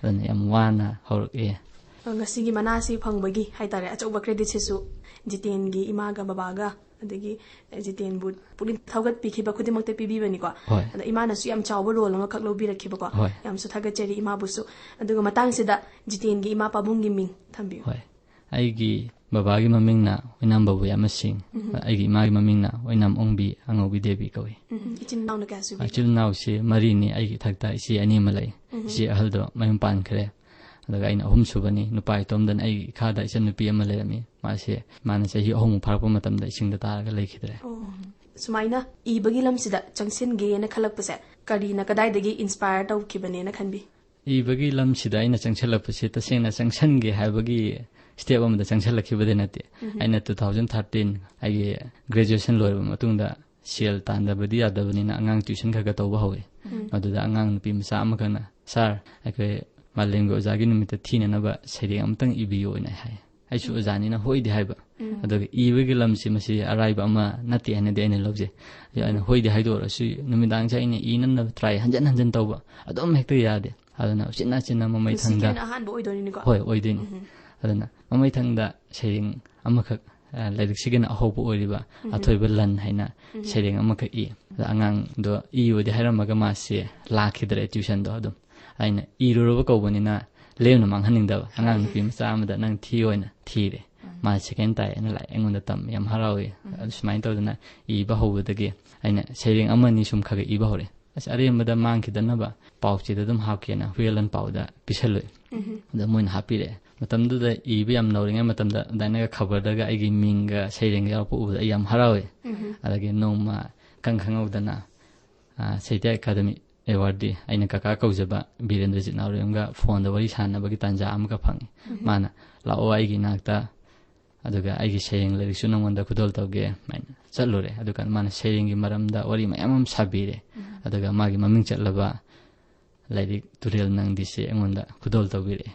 ꯑꯗꯨꯅ ꯌꯥꯝ ꯋꯥꯅ ꯍꯧꯔꯛꯑꯦ꯫ ꯉꯁꯤꯒꯤ ꯃꯅꯥꯁꯤ ꯐꯪꯕꯒꯤ ꯍꯥꯏꯇꯥꯔꯦ, ꯑꯆꯧꯕ ꯀ꯭ꯔꯦꯗꯤꯠꯁꯤꯁꯨ ꯖꯤꯇꯦꯟꯒꯤ ꯏꯃꯥꯒ ꯕꯕꯥꯒ, ꯑꯗꯒꯤ ꯖꯤꯇꯦꯟꯕꯨ ꯄꯨꯛꯅꯤꯡ ꯊꯧꯒꯠꯄꯤꯈꯤꯕ ꯈꯨꯗꯤꯡꯃꯛꯇ ꯄꯤꯕꯤꯕꯅꯤꯀꯣ꯫ ꯍꯣꯏ꯫ ꯑꯗ ꯏꯃꯥꯅꯁꯨ ꯌꯥꯝ ꯆꯥꯎꯕ ꯔꯣꯜ ꯑꯃꯈꯛ ꯂꯧꯕꯤꯔꯛꯈꯤꯕꯀꯣ꯫ ꯍꯣꯏ꯫ ꯌꯥꯝꯁꯨ ꯊꯥꯒꯠꯆꯔꯤ ꯏꯃꯥꯕꯨꯁꯨ꯫ ꯑꯗꯨꯒ ꯃꯇꯥꯡꯁꯤꯗ ꯖꯤꯇꯦꯟꯒꯤ ꯏꯃꯥ ꯄꯥꯕꯨꯡꯒꯤ ꯃꯤꯡ ꯊꯝꯕꯤꯌꯨ꯫ ꯍꯣꯏ꯫ ꯑꯩꯒꯤ ꯕꯕꯥꯒꯤ ꯃꯃꯤꯡꯅ ꯑꯣꯏꯅꯥꯝ ꯕꯕꯨ ꯌꯥꯝꯅ ꯁꯤꯡ꯫ ꯑꯩꯒꯤ ꯏꯃꯥꯒꯤ ꯃꯃꯤꯡꯅ ꯑꯣꯏꯅꯥꯝ ꯑꯣꯡꯕꯤ ꯑꯉꯧꯕꯤ ꯗꯦꯕꯤ ꯀꯧꯏ꯫ ꯎꯝ, ꯏꯆꯤꯟ ꯏꯅꯥꯎꯅ ꯀꯌꯥ ꯁꯨꯕꯤ? ꯏꯆꯤꯜ ꯏꯅꯥꯎꯁꯤ ꯃꯔꯤꯅꯤ꯫ ꯑꯩꯒꯤ ꯏꯊꯛꯇ ꯏꯆꯦ ꯑꯅꯤ ꯑꯃ ꯂꯩ꯫ ꯏꯆꯦ ꯑꯍꯜꯗꯣ ꯃꯌꯨꯝ ꯄꯥꯟꯈ꯭ꯔꯦ꯫ ꯑꯗꯨꯒ ꯑꯩꯅ ꯑꯍꯨꯝ ꯁꯨꯕꯅꯤ꯫ ꯅꯨꯄꯥ ꯏꯇꯣꯝꯗꯅ ꯑꯩꯒꯤ ꯏꯈꯥꯗ ꯏꯆꯟꯅꯨꯄꯤ ꯑꯃ ꯂꯩꯔꯝꯃꯤ꯫ ꯃꯥꯁꯦ, ꯃꯥꯅ ꯆꯍꯤ ꯑꯍꯨꯝꯃꯨꯛ ꯐꯥꯔꯛꯄ ꯃꯇꯝꯗ ꯏꯁꯤꯡꯗ ꯇꯥꯔꯒ ꯂꯩꯈꯤꯗ꯭ꯔꯦ꯫ ꯑꯣ, ꯁꯨꯃꯥꯏꯅ ꯏꯕꯒꯤ ꯂꯝꯁꯤꯗ ꯆꯪꯁꯤꯟꯒꯦꯅ ꯈꯜꯂꯛꯄꯁꯦ ꯀꯔꯤꯅ, ꯀꯗꯥꯏꯗꯒꯤ ꯏꯟꯁꯄꯥꯌꯔ ꯇꯧꯈꯤꯕꯅꯦꯅ ꯈꯟꯕꯤ? ꯏꯕꯒꯤ ꯂꯝꯁꯤꯗ ꯑꯩꯅ ꯆꯪꯁꯤꯜꯂꯛꯄꯁꯦ ꯇꯁꯦꯡꯅ ꯆꯪꯁꯟꯒꯦ ꯍꯥꯏꯕꯒꯤ ꯁ꯭ꯇꯦꯞ ꯑꯃꯗ ꯆꯪꯁꯤꯜꯂꯛꯈꯤꯕꯗꯤ ꯅꯠꯇꯦ꯫ ꯑꯩꯅ two thousand thirteen ꯑꯩꯒꯤ ꯒ꯭ꯔꯦꯖꯨꯑꯦꯁꯟ ꯂꯣꯏꯔꯕ ꯃꯇꯨꯡꯗ ꯁꯦꯜ ꯇꯥꯟꯗꯕꯗꯤ ꯌꯥꯗꯕꯅꯤꯅ ꯑꯉꯥꯡ ꯇ꯭ꯌꯨꯁꯟ ꯈꯔ ꯈꯔ ꯇꯧꯕ ꯍꯧꯋꯤ꯫ ꯃꯗꯨꯗ ꯑꯉꯥꯡ ꯅꯨꯄꯤ ꯃꯆꯥ ꯑꯃꯈꯛꯅ, "ꯁꯥꯔ, ꯑꯩꯈꯣꯏ ꯃꯥꯂꯦꯝꯒꯤ ꯑꯣꯖꯥꯒꯤ ꯅꯨꯃꯤꯠꯇ ꯊꯤꯅꯅꯕ ꯁꯩꯔꯦꯡ ꯑꯃꯇꯪ ꯏꯕꯤꯌꯨ" ꯍꯥꯏꯅ ꯍꯥꯏ꯫ ꯑꯩꯁꯨ ꯑꯣꯖꯥꯅꯤꯅ ꯍꯣꯏꯗꯤ ꯍꯥꯏꯕ꯫ ꯑꯗꯨꯒ ꯏꯕꯒꯤ ꯂꯝꯁꯤ ꯃꯁꯤ ꯑꯔꯥꯏꯕ ꯑꯃ ꯅꯠꯇꯦ ꯍꯥꯏꯅꯗꯤ ꯑꯩꯅ ꯂꯧꯖꯩ꯫ ꯑꯗꯣ ꯑꯩꯅ ꯍꯣꯏꯗꯤ ꯍꯥꯏꯗꯣꯛꯑꯔꯁꯨ ꯅꯨꯃꯤꯗꯥꯡꯁꯦ ꯑꯩꯅ ꯏꯅꯅꯕ ꯇ꯭ꯔꯥꯏ ꯍꯟꯖꯟ ꯍꯟꯖꯟ ꯇꯧꯕ, ꯑꯗꯨꯝ ꯍꯦꯛꯇ ꯌꯥꯗꯦ꯫ ꯑꯗꯨꯅ ꯎꯆꯤꯟ ꯅꯥꯆꯤꯟꯅ ꯃꯃꯩ ꯁꯤꯒꯤ ꯊꯪꯗ ꯑꯣꯏꯅ ꯑꯍꯥꯟꯕ ꯑꯣꯏꯗꯣꯏꯅꯤꯀꯣ? ꯍꯣꯏ, ꯑꯣꯏꯗꯣꯏꯅꯤ꯫ ꯑꯗꯨꯅ ꯃꯃꯩ ꯊꯪꯗ ꯁꯩꯔꯦꯡ ꯑꯃꯈꯛ, ꯑ, ꯂꯥꯏꯔꯤꯛꯁꯤꯒꯤꯅ ꯑꯍꯧꯕ ꯑꯣꯏꯔꯤꯕ ꯑꯊꯣꯏꯕ ꯂꯟ ꯍꯥꯏꯅ ꯁꯩꯔꯦꯡ ꯑꯃꯈꯛ ꯏ꯫ ꯑꯗ ꯑꯉꯥꯡꯗꯣ ꯏꯌꯨꯗꯤ ꯍꯥꯏꯔꯝꯃꯒ ꯃꯥꯁꯦ ꯂꯥꯛꯈꯤꯗ꯭ꯔꯦ ꯇ꯭ꯌꯨꯁꯟꯗꯣ꯫ ꯑꯗꯨꯝ ꯑꯩꯅ ꯏꯔꯨꯔꯕ ꯀꯧꯕꯅꯤꯅ ꯂꯦꯝꯅ ꯃꯥꯡꯍꯟꯅꯤꯡꯗꯕ, ꯑꯉꯥꯡ ꯅꯨꯄꯤ ꯃꯆꯥ ꯑꯃꯗ ꯅꯪ ꯊꯤꯌꯨ ꯍꯥꯏꯅ ꯊꯤꯔꯦ꯫ ꯃꯥ ꯁꯦꯀꯦꯟ ꯇꯥꯏ ꯍꯥꯏꯅ ꯂꯥꯛꯑꯦ, ꯑꯩꯉꯣꯟꯗ ꯇꯝꯃꯦ, ꯌꯥꯝ ꯍꯔꯥꯎꯏ꯫ ꯑꯗꯨ ꯁꯨꯃꯥꯏꯅ ꯇꯧꯗꯅ ꯏꯕ ꯍꯧꯕꯗꯒꯤ ꯑꯩꯅ ꯁꯩꯔꯦꯡ ꯑꯃ ꯑꯅꯤ ꯁꯨꯝ ꯈꯔ ꯈꯔ ꯏꯕ ꯍꯧꯔꯦ꯫ ꯑꯁ, ꯑꯔꯦꯝꯕꯗ ꯃꯥꯡꯈꯤꯗꯅꯕ ꯄꯥꯎꯆꯦꯗ ꯑꯗꯨꯝ ꯍꯥꯞꯀꯦꯅ ꯍꯨꯏ ꯑꯂꯟ ꯄꯥꯎꯗ ꯄꯤꯁꯜꯂꯨꯏ꯫ ꯑꯗ ꯃꯣꯏꯅ ꯍꯥꯞꯄꯤꯔꯛꯑꯦ꯫ ꯃꯇꯝꯗꯨꯗ ꯏꯕ ꯌꯥꯝ ꯅꯧꯔꯤꯉꯩ ꯃꯇꯝꯗ ꯑꯗꯨꯃꯥꯏꯅꯒ ꯈꯕꯔꯗꯒ ꯑꯩꯒꯤ ꯃꯤꯡꯒ ꯁꯩꯔꯦꯡꯒ ꯌꯥꯎꯔꯛꯄ ꯎꯕꯗ ꯑꯩ ꯌꯥꯝ ꯍꯔꯥꯎꯏ꯫ ꯑꯗꯒꯤ ꯅꯣꯡꯃ ꯏꯈꯪ ꯈꯪꯍꯧꯗꯅ, ꯑ, ꯁꯥꯍꯤꯇ꯭ꯌ ꯑꯦꯀꯥꯗꯃꯤ ꯑꯦꯋꯥꯔꯗꯤ ꯑꯩꯅ ꯀꯀꯥ ꯀꯧꯖꯕ ꯕꯤꯔꯦꯟꯗ꯭ꯔꯖꯤꯠ ꯅꯥꯎꯔꯦꯝꯒ ꯐꯣꯟꯗ ꯋꯥꯔꯤ ꯁꯥꯟꯅꯕꯒꯤ ꯇꯥꯟꯖꯥ ꯑꯃꯒ ꯐꯪꯉꯤ꯫ ꯃꯥꯅ, "ꯂꯥꯛꯑꯣ ꯑꯩꯒꯤ ꯏꯅꯥꯛꯇ, ꯑꯗꯨꯒ ꯑꯩꯒꯤ ꯁꯩꯔꯦꯡ ꯂꯥꯏꯔꯤꯛꯁꯨ ꯅꯪꯉꯣꯟꯗ ꯈꯨꯗꯣꯜ ꯇꯧꯒꯦ" ꯍꯥꯏꯅ ꯆꯠꯂꯨꯔꯦ꯫ ꯑꯗꯨꯀꯥꯟꯗ ꯃꯥꯅ ꯁꯩꯔꯦꯡꯒꯤ ꯃꯔꯝꯗ ꯋꯥꯔꯤ ꯃꯌꯥꯝ ꯑꯃ ꯁꯥꯕꯤꯔꯦ꯫ ꯑꯗꯨꯒ ꯃꯥꯒꯤ ꯃꯃꯤꯡ ꯆꯠꯂꯕ ꯂꯥꯏꯔꯤꯛ ꯇꯨꯔꯦꯜ ꯅꯪꯗꯤꯁꯦ ꯑꯩꯉꯣꯟꯗ ꯈꯨꯗꯣꯜ ꯇꯧꯕꯤꯔꯛꯑꯦ꯫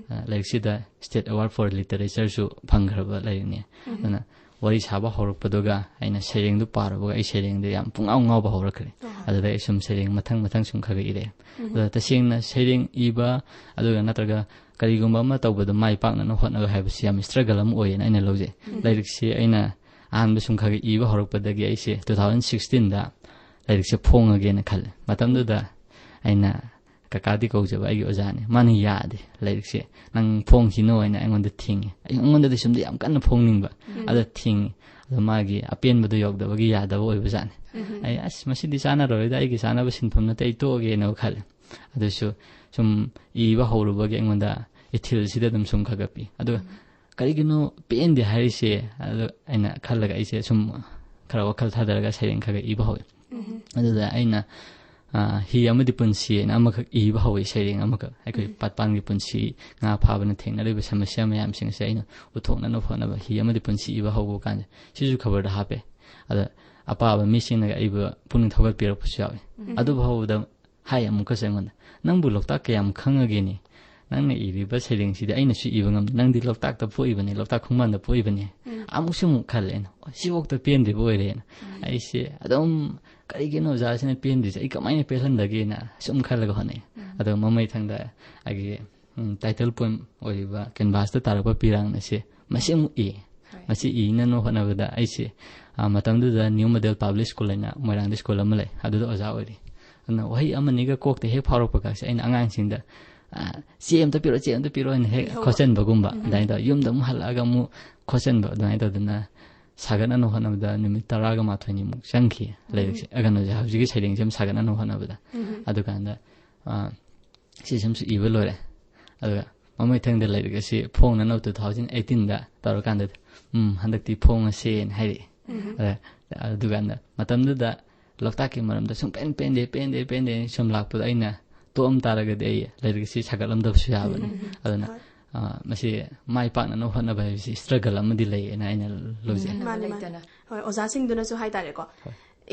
ꯑ, ꯂꯥꯏꯔꯤꯛꯁꯤꯗ State Award for Literature ꯁꯨ ꯐꯪꯈ꯭ꯔꯕ ꯂꯥꯏꯔꯤꯛꯅꯤ꯫ ꯑꯗꯨꯅ ꯋꯥꯔꯤ ꯁꯥꯕ ꯍꯧꯔꯛꯄꯗꯨꯒ ꯑꯩꯅ ꯁꯩꯔꯦꯡꯗꯨ ꯄꯥꯔꯨꯕꯒ ꯑꯩ ꯁꯩꯔꯦꯡꯗ ꯌꯥꯝ ꯄꯨꯡꯉꯥꯎ ꯉꯥꯎꯕ ꯍꯧꯔꯛꯈ꯭ꯔꯦ꯫ ꯑꯗꯨꯗ ꯑꯩ ꯁꯨꯝ ꯁꯩꯔꯦꯡ ꯃꯊꯪ ꯃꯊꯪ ꯁꯨꯝ ꯈꯔ ꯈꯔ ꯏꯔꯛꯑꯦ꯫ ꯑꯗꯣ ꯇꯁꯦꯡꯅ ꯁꯩꯔꯦꯡ ꯏꯕ ꯑꯗꯨꯒ ꯅꯠꯇ꯭ꯔꯒ ꯀꯔꯤꯒꯨꯝꯕ ꯑꯃ ꯇꯧꯕꯗ ꯃꯥꯏ ꯄꯥꯛꯅꯅ ꯍꯣꯠꯅꯕ ꯍꯥꯏꯕꯁꯤ ꯌꯥꯝ ꯏꯁꯇ꯭ꯔꯒꯜ ꯑꯃ ꯑꯣꯏꯌꯦꯅ ꯑꯩꯅ ꯂꯧꯖꯩ꯫ ꯂꯥꯏꯔꯤꯛꯁꯤ ꯑꯩꯅ ꯑꯍꯥꯟꯕ ꯁꯨꯝ ꯈꯔ ꯈꯔ ꯏꯕ ꯍꯧꯔꯛꯄꯗꯒꯤ ꯑꯩꯁꯦ two thousand sixteenꯗ ꯂꯥꯏꯔꯤꯛꯁꯦ ꯐꯣꯡꯉꯒꯦꯅ ꯈꯜꯂꯦ꯫ ꯃꯇꯝꯗꯨꯗ ꯑꯩꯅ ꯀꯀꯥꯗꯤ ꯀꯧꯖꯕ ꯑꯩꯒꯤ ꯑꯣꯖꯥꯅꯦ, ꯃꯥꯅ ꯌꯥꯗꯦ, ꯂꯥꯏꯔꯤꯛꯁꯦ ꯅꯪ ꯐꯣꯡꯈꯤꯅꯣ ꯍꯥꯏꯅ ꯑꯩꯉꯣꯟꯗ ꯊꯤꯡꯉꯤ꯫ ꯑꯩꯉꯣꯟꯗꯗꯤ ꯁꯨꯝꯗ ꯌꯥꯝ ꯀꯟꯅ ꯐꯣꯡꯅꯤꯡꯕ, ꯑꯗ ꯊꯤꯡꯉꯤ꯫ ꯑꯗꯣ ꯃꯥꯒꯤ ꯑꯄꯦꯟꯕꯗꯣ ꯌꯧꯗꯕꯒꯤ ꯌꯥꯗꯕ ꯑꯣꯏꯕꯖꯥꯠꯅꯤ꯫ ꯑꯩ, "ꯑꯁ, ꯃꯁꯤꯗꯤ ꯆꯥꯟꯅꯔꯣꯏꯗ, ꯑꯩꯒꯤ ꯆꯥꯟꯅꯕ ꯁꯤꯟꯐꯝ ꯅꯠꯇꯦ, ꯑꯩ ꯇꯣꯛꯑꯒꯦꯅ" ꯈꯜꯂꯦ꯫ ꯑꯗꯨꯁꯨ ꯁꯨꯝ ꯏꯕ ꯍꯧꯔꯨꯕꯒꯤ ꯑꯩꯉꯣꯟꯗ ꯏꯊꯤꯜꯁꯤꯗ ꯑꯗꯨꯝ ꯁꯨꯝ ꯈꯔ ꯈꯔ ꯄꯤ꯫ ꯑꯗꯨꯒ "ꯀꯔꯤꯒꯤꯅꯣ ꯄꯦꯟꯗꯦ ꯍꯥꯏꯔꯤꯁꯦ?" ꯑꯗꯣ ꯑꯩꯅ ꯈꯜꯂꯒ ꯑꯩꯁꯦ ꯁꯨꯝ ꯈꯔ ꯋꯥꯈꯜ ꯊꯥꯗꯔꯒ ꯁꯩꯔꯦꯡ ꯈꯔ ꯈꯔ ꯏꯕ ꯍꯧꯋꯤ꯫ ꯑꯗꯨꯗ ꯑꯩꯅ, ꯑ, "ꯍꯤ ꯑꯃꯗꯤ ꯄꯨꯟꯁꯤ" ꯍꯥꯏꯅ ꯑꯃꯈꯛ ꯏꯕ ꯍꯧꯋꯤ, ꯁꯩꯔꯦꯡ ꯑꯃꯈꯛ꯫ ꯑꯩꯈꯣꯏ ꯄꯥꯠꯄꯥꯟꯒꯤ ꯄꯨꯟꯁꯤ, ꯉꯥ ꯐꯥꯕꯅ ꯊꯦꯡꯅꯔꯤꯕ ꯁꯃꯁ꯭ꯌꯥ ꯃꯌꯥꯝꯁꯤꯡ ꯑꯁꯦ ꯑꯩꯅ ꯎꯠꯊꯣꯛꯅꯅꯕ ꯍꯣꯠꯅꯕ "ꯍꯤ ꯑꯃꯗꯤ ꯄꯨꯟꯁꯤ" ꯏꯕ ꯍꯧꯕ ꯀꯥꯟꯗ ꯁꯤꯁꯨ ꯈꯕꯔꯗ ꯍꯥꯞꯄꯦ꯫ ꯑꯗ ꯑꯄꯥꯕ ꯃꯤꯁꯤꯡꯅꯒ ꯑꯩꯕꯨ ꯄꯨꯛꯅꯤꯡ ꯊꯧꯒꯠꯄꯤꯔꯛꯄꯁꯨ ꯌꯥꯎꯏ꯫ ꯑꯗꯨ ꯐꯥꯎꯕꯗ ꯍꯥꯏ ꯑꯃꯨꯛꯀꯁꯨ ꯑꯩꯉꯣꯟꯗ, "ꯅꯪꯕꯨ ꯂꯣꯛꯇꯥꯛ ꯀꯌꯥꯝ ꯈꯪꯉꯒꯦꯅꯦ? ꯅꯪꯅ ꯏꯔꯤꯕ ꯁꯩꯔꯦꯡꯁꯤꯗꯤ ꯑꯩꯅꯁꯨ ꯏꯕ ꯉꯝꯗꯦ꯫ ꯅꯪꯗꯤ ꯂꯣꯛꯇꯥꯛꯇ ꯄꯣꯛꯏꯕꯅꯦ, ꯂꯣꯛꯇꯥꯛ ꯈꯣꯡꯕꯥꯟꯗ ꯄꯣꯛꯏꯕꯅꯦ꯫" ꯑꯃꯨꯛꯁꯨ ꯑꯃꯨꯛ ꯈꯜꯂꯦ ꯑꯩꯅ, "ꯁꯤꯐꯥꯎꯗ ꯄꯦꯟꯗ꯭ꯔꯤꯕ ꯑꯣꯏꯔꯦꯅ꯫" ꯑꯩꯁꯦ ꯑꯗꯨꯝ, "ꯀꯔꯤꯒꯤꯅꯣ ꯑꯣꯖꯥꯁꯤꯅ ꯄꯦꯟꯗ꯭ꯔꯤꯁꯦ? ꯑꯩ ꯀꯃꯥꯏꯅ ꯄꯦꯜꯍꯟꯗꯒꯦꯅ?" ꯁꯨꯝ ꯈꯜꯂꯒ ꯍꯣꯠꯅꯩ꯫ ꯑꯗꯣ ꯃꯃꯩ ꯊꯪꯗ ꯑꯩꯒꯤ, ꯎꯝ, title poem ꯑꯣꯏꯔꯤꯕ "ꯀꯦꯟꯚꯥꯁꯇ ꯇꯥꯔꯛꯄ ꯄꯤꯔꯥꯡꯅ" ꯑꯁꯤ ꯃꯁꯤ ꯑꯃꯨꯛ ꯏ꯫ ꯃꯁꯤ ꯏꯅꯅꯕ ꯍꯣꯠꯅꯕꯗ ꯑꯩꯁꯦ, ꯑ, ꯃꯇꯝꯗꯨꯗ New Model Public School ꯍꯥꯏꯅ ꯃꯣꯏꯔꯥꯡꯗ ꯁ꯭ꯀꯨꯜ ꯑꯃ ꯂꯩ, ꯑꯗꯨꯗ ꯑꯣꯖꯥ ꯑꯣꯏꯔꯤ꯫ ꯑꯗꯨꯅ ꯋꯥꯍꯩ ꯑꯃꯅꯤꯒ ꯀꯣꯛꯇ ꯍꯦꯛ ꯐꯥꯎꯔꯛꯄꯒꯁꯦ ꯑꯩꯅ ꯑꯉꯥꯡꯁꯤꯡꯗ, ꯑ, "ꯆꯦ ꯑꯝꯇ ꯄꯤꯔꯛꯑꯣ, ꯆꯦ ꯑꯝꯇ ꯄꯤꯔꯛꯑꯣ" ꯍꯥꯏꯅ ꯍꯦꯛ ꯈꯣꯠꯆꯟꯕꯒꯨꯝꯕ, ꯑꯗꯨꯃꯥꯏꯅ ꯇꯧꯔ ꯌꯨꯝꯗ ꯑꯃꯨꯛ ꯍꯜꯂꯛꯑꯒ ꯑꯃꯨꯛ ꯈꯣꯠꯆꯟꯕ, ꯑꯗꯨꯃꯥꯏꯅ ꯇꯧꯗꯅ ꯁꯥꯒꯠꯅꯅꯕ ꯍꯣꯠꯅꯕꯗ ꯅꯨꯃꯤꯠ ꯇꯔꯥꯒ ꯃꯥꯊꯣꯏꯅꯤꯃꯨꯛ ꯆꯪꯈꯤ ꯂꯥꯏꯔꯤꯛꯁꯦ꯫ ꯑ, ꯀꯩꯅꯣꯁꯦ, ꯍꯧꯖꯤꯛꯀꯤ ꯁꯩꯔꯦꯡꯁꯦ ꯑꯃ ꯁꯥꯒꯠꯅꯅꯕ ꯍꯣꯠꯅꯕꯗ꯫ ꯑꯗꯨꯀꯥꯟꯗ, ꯑ, ꯁꯤꯁꯤꯃꯁꯨ ꯏꯕ ꯂꯣꯏꯔꯦ꯫ ꯑꯗꯨꯒ ꯃꯃꯩꯊꯪꯗ ꯂꯥꯏꯔꯤꯛ ꯑꯁꯤ ꯐꯣꯡꯅꯅꯕ two thousand eighteen ꯗ ꯇꯧꯔꯀꯥꯟꯗ, "ꯎꯝ, ꯍꯟꯗꯛꯇꯤ ꯐꯣꯡꯉꯁꯦꯅ" ꯍꯥꯏꯔꯛꯑꯦ꯫ ꯑꯗ, ꯑꯗꯨꯀꯥꯟꯗ ꯃꯇꯝꯗꯨꯗ ꯂꯣꯛꯇꯥꯛꯀꯤ ꯃꯔꯝꯗ ꯁꯨꯝ ꯄꯦꯟ ꯄꯦꯟꯗꯦ, ꯄꯦꯟꯗꯦ, ꯄꯦꯟꯗꯦ ꯁꯨꯝ ꯂꯥꯛꯄꯗ ꯑꯩꯅ ꯇꯣꯛꯑꯝ ꯇꯥꯔꯒꯗꯤ ꯑꯩ ꯂꯥꯏꯔꯤꯛ ꯑꯁꯤ ꯁꯥꯒꯠꯂꯝꯗꯕꯁꯨ ꯌꯥꯕꯅꯤ꯫ ꯑꯗꯨꯅ, ꯑ, ꯃꯁꯤ ꯃꯥꯏ ꯄꯥꯛꯅꯅꯕ ꯍꯣꯠꯅꯕ ꯍꯥꯏꯕꯁꯤ struggle ꯑꯃꯗꯤ ꯂꯩꯌꯦꯅ ꯑꯩꯅ ꯂꯧꯖꯩ꯫ ꯃꯥꯅꯦ, ꯃꯥꯅꯦ꯫ ꯂꯩꯇꯅ꯫ ꯍꯣꯏ, ꯑꯣꯖꯥꯁꯤꯡꯗꯨꯅꯁꯨ ꯍꯥꯏꯇꯥꯔꯦꯀꯣ,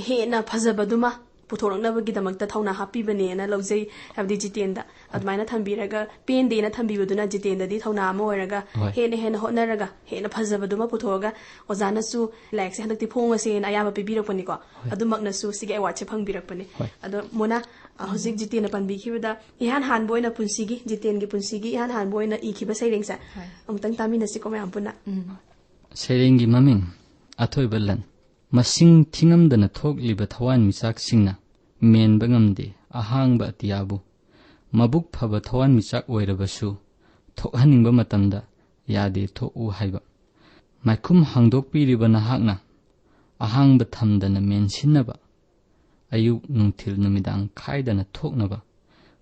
ꯍꯦꯟꯅ ꯐꯖꯕꯗꯨꯃ ꯄꯨꯊꯣꯔꯛꯅꯕꯒꯤꯗꯃꯛꯇ ꯊꯧꯅꯥ ꯍꯥꯞꯄꯤꯕꯅꯦꯅ ꯂꯧꯖꯩ꯫ ꯍꯥꯏꯕꯗꯤ ꯖꯤꯇꯦꯟꯗ ꯑꯗꯨꯃꯥꯏꯅ ꯊꯝꯕꯤꯔꯒ, ꯄꯦꯟꯗꯦꯅ ꯊꯝꯕꯤꯕꯗꯨꯅ ꯖꯤꯇꯦꯟꯗꯗꯤ ꯊꯧꯅꯥ ꯑꯃ ꯑꯣꯏꯔꯒ, ꯍꯣꯏ꯫ ꯍꯦꯟꯅ ꯍꯦꯟꯅ ꯍꯣꯠꯅꯔꯒ, ꯍꯦꯟꯅ ꯐꯖꯕꯗꯨꯃ ꯄꯨꯊꯣꯛꯑꯒ, ꯑꯣꯖꯥꯅꯁꯨ ꯂꯥꯏꯔꯤꯛꯁꯦ ꯍꯟꯗꯛꯇꯤ ꯐꯣꯡꯉꯁꯦꯅ ꯑꯌꯥꯕ ꯄꯤꯕꯤꯔꯛꯄꯅꯤꯀꯣ꯫ ꯍꯣꯏ꯫ ꯑꯗꯨꯃꯛꯅꯁꯨ ꯁꯤꯒꯤ award ꯁꯦ ꯐꯪꯕꯤꯔꯛꯄꯅꯤ꯫ ꯍꯣꯏ꯫ ꯑꯗꯣ ꯃꯣꯅꯥ, ꯑ, ꯍꯧꯖꯤꯛ ꯖꯤꯇꯦꯟꯅ ꯄꯟꯕꯤꯈꯤꯕꯗ, ꯏꯍꯥꯟ ꯍꯥꯟꯕ ꯑꯣꯏꯅ ꯄꯨꯟꯁꯤꯒꯤ, ꯖꯤꯇꯦꯟꯒꯤ ꯄꯨꯟꯁꯤꯒꯤ ꯏꯍꯥꯟ ꯍꯥꯟꯕ ꯑꯣꯏꯅ ꯏꯈꯤꯕ ꯁꯩꯔꯦꯡꯁꯦ ꯍꯣꯏ꯫ ꯑꯃꯨꯛꯇꯪ ꯇꯥꯃꯤꯟꯅꯁꯤꯀꯣ ꯃꯌꯥꯝ ꯄꯨꯟꯅ꯫ ꯎꯝ꯫ ꯁꯩꯔꯦꯡꯒꯤ ꯃꯃꯤꯡ: ꯑꯊꯣꯏꯕ ꯂꯟ꯫ ꯃꯁꯤꯡ ꯊꯤꯉꯝꯗꯅ ꯊꯣꯛꯂꯤꯕ ꯊꯋꯥꯟꯃꯤꯆꯥꯛꯁꯤꯡꯅ ꯃꯦꯟꯕ ꯉꯝꯗꯦ ꯑꯍꯥꯡꯕ ꯑꯇꯤꯌꯥꯕꯨ꯫ ꯃꯕꯨꯛ ꯐꯕ ꯊꯋꯥꯟꯃꯤꯆꯥꯛ ꯑꯣꯏꯔꯕꯁꯨ ꯊꯣꯛꯍꯟꯅꯤꯡꯕ ꯃꯇꯝꯗ ꯌꯥꯗꯦ ꯊꯣꯛꯎ ꯍꯥꯏꯕ꯫ ꯃꯥꯏꯈꯨꯝ ꯍꯥꯡꯗꯣꯛꯄꯤꯔꯤꯕ ꯅꯍꯥꯛꯅ ꯑꯍꯥꯡꯕ ꯊꯝꯗꯅ ꯃꯦꯟꯁꯤꯟꯅꯕ, ꯑꯌꯨꯛ ꯅꯨꯡꯊꯤꯜ ꯅꯨꯃꯤꯗꯥꯡ ꯈꯥꯏꯗꯅ ꯊꯣꯛꯅꯕ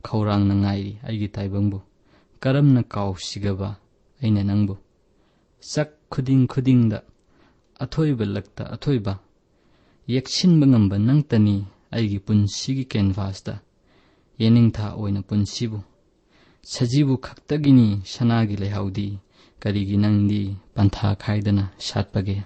ꯈꯧꯔꯥꯡꯅ ꯉꯥꯏꯔꯤ ꯑꯩꯒꯤ ꯇꯥꯏꯕꯪꯕꯨ꯫ ꯀꯔꯝꯅ ꯀꯥꯎꯁꯤꯒꯕ ꯑꯩꯅ ꯅꯪꯕꯨ? ꯆꯥꯛ ꯈꯨꯗꯤꯡ ꯈꯨꯗꯤꯡꯗ ꯑꯊꯣꯏꯕ ꯂꯛꯇ ꯑꯊꯣꯏꯕ, ꯌꯦꯛꯁꯤꯟꯕ ꯉꯝꯕ ꯅꯪꯇꯅꯤ ꯑꯩꯒꯤ ꯄꯨꯟꯁꯤꯒꯤ ꯀꯦꯟꯚꯥꯁꯇ꯫ ꯌꯦꯅꯤꯡꯊꯥ ꯑꯣꯏꯅ ꯄꯨꯟꯁꯤꯕꯨ꯫ ꯁꯖꯤꯕꯨ ꯈꯛꯇꯒꯤꯅꯤ ꯁꯅꯥꯒꯤ ꯂꯩꯍꯥꯎꯗꯤ, ꯀꯔꯤꯒꯤ ꯅꯪꯗꯤ ꯄꯟꯊꯥ ꯈꯥꯏꯗꯅ ꯁꯥꯠꯄꯒꯦ?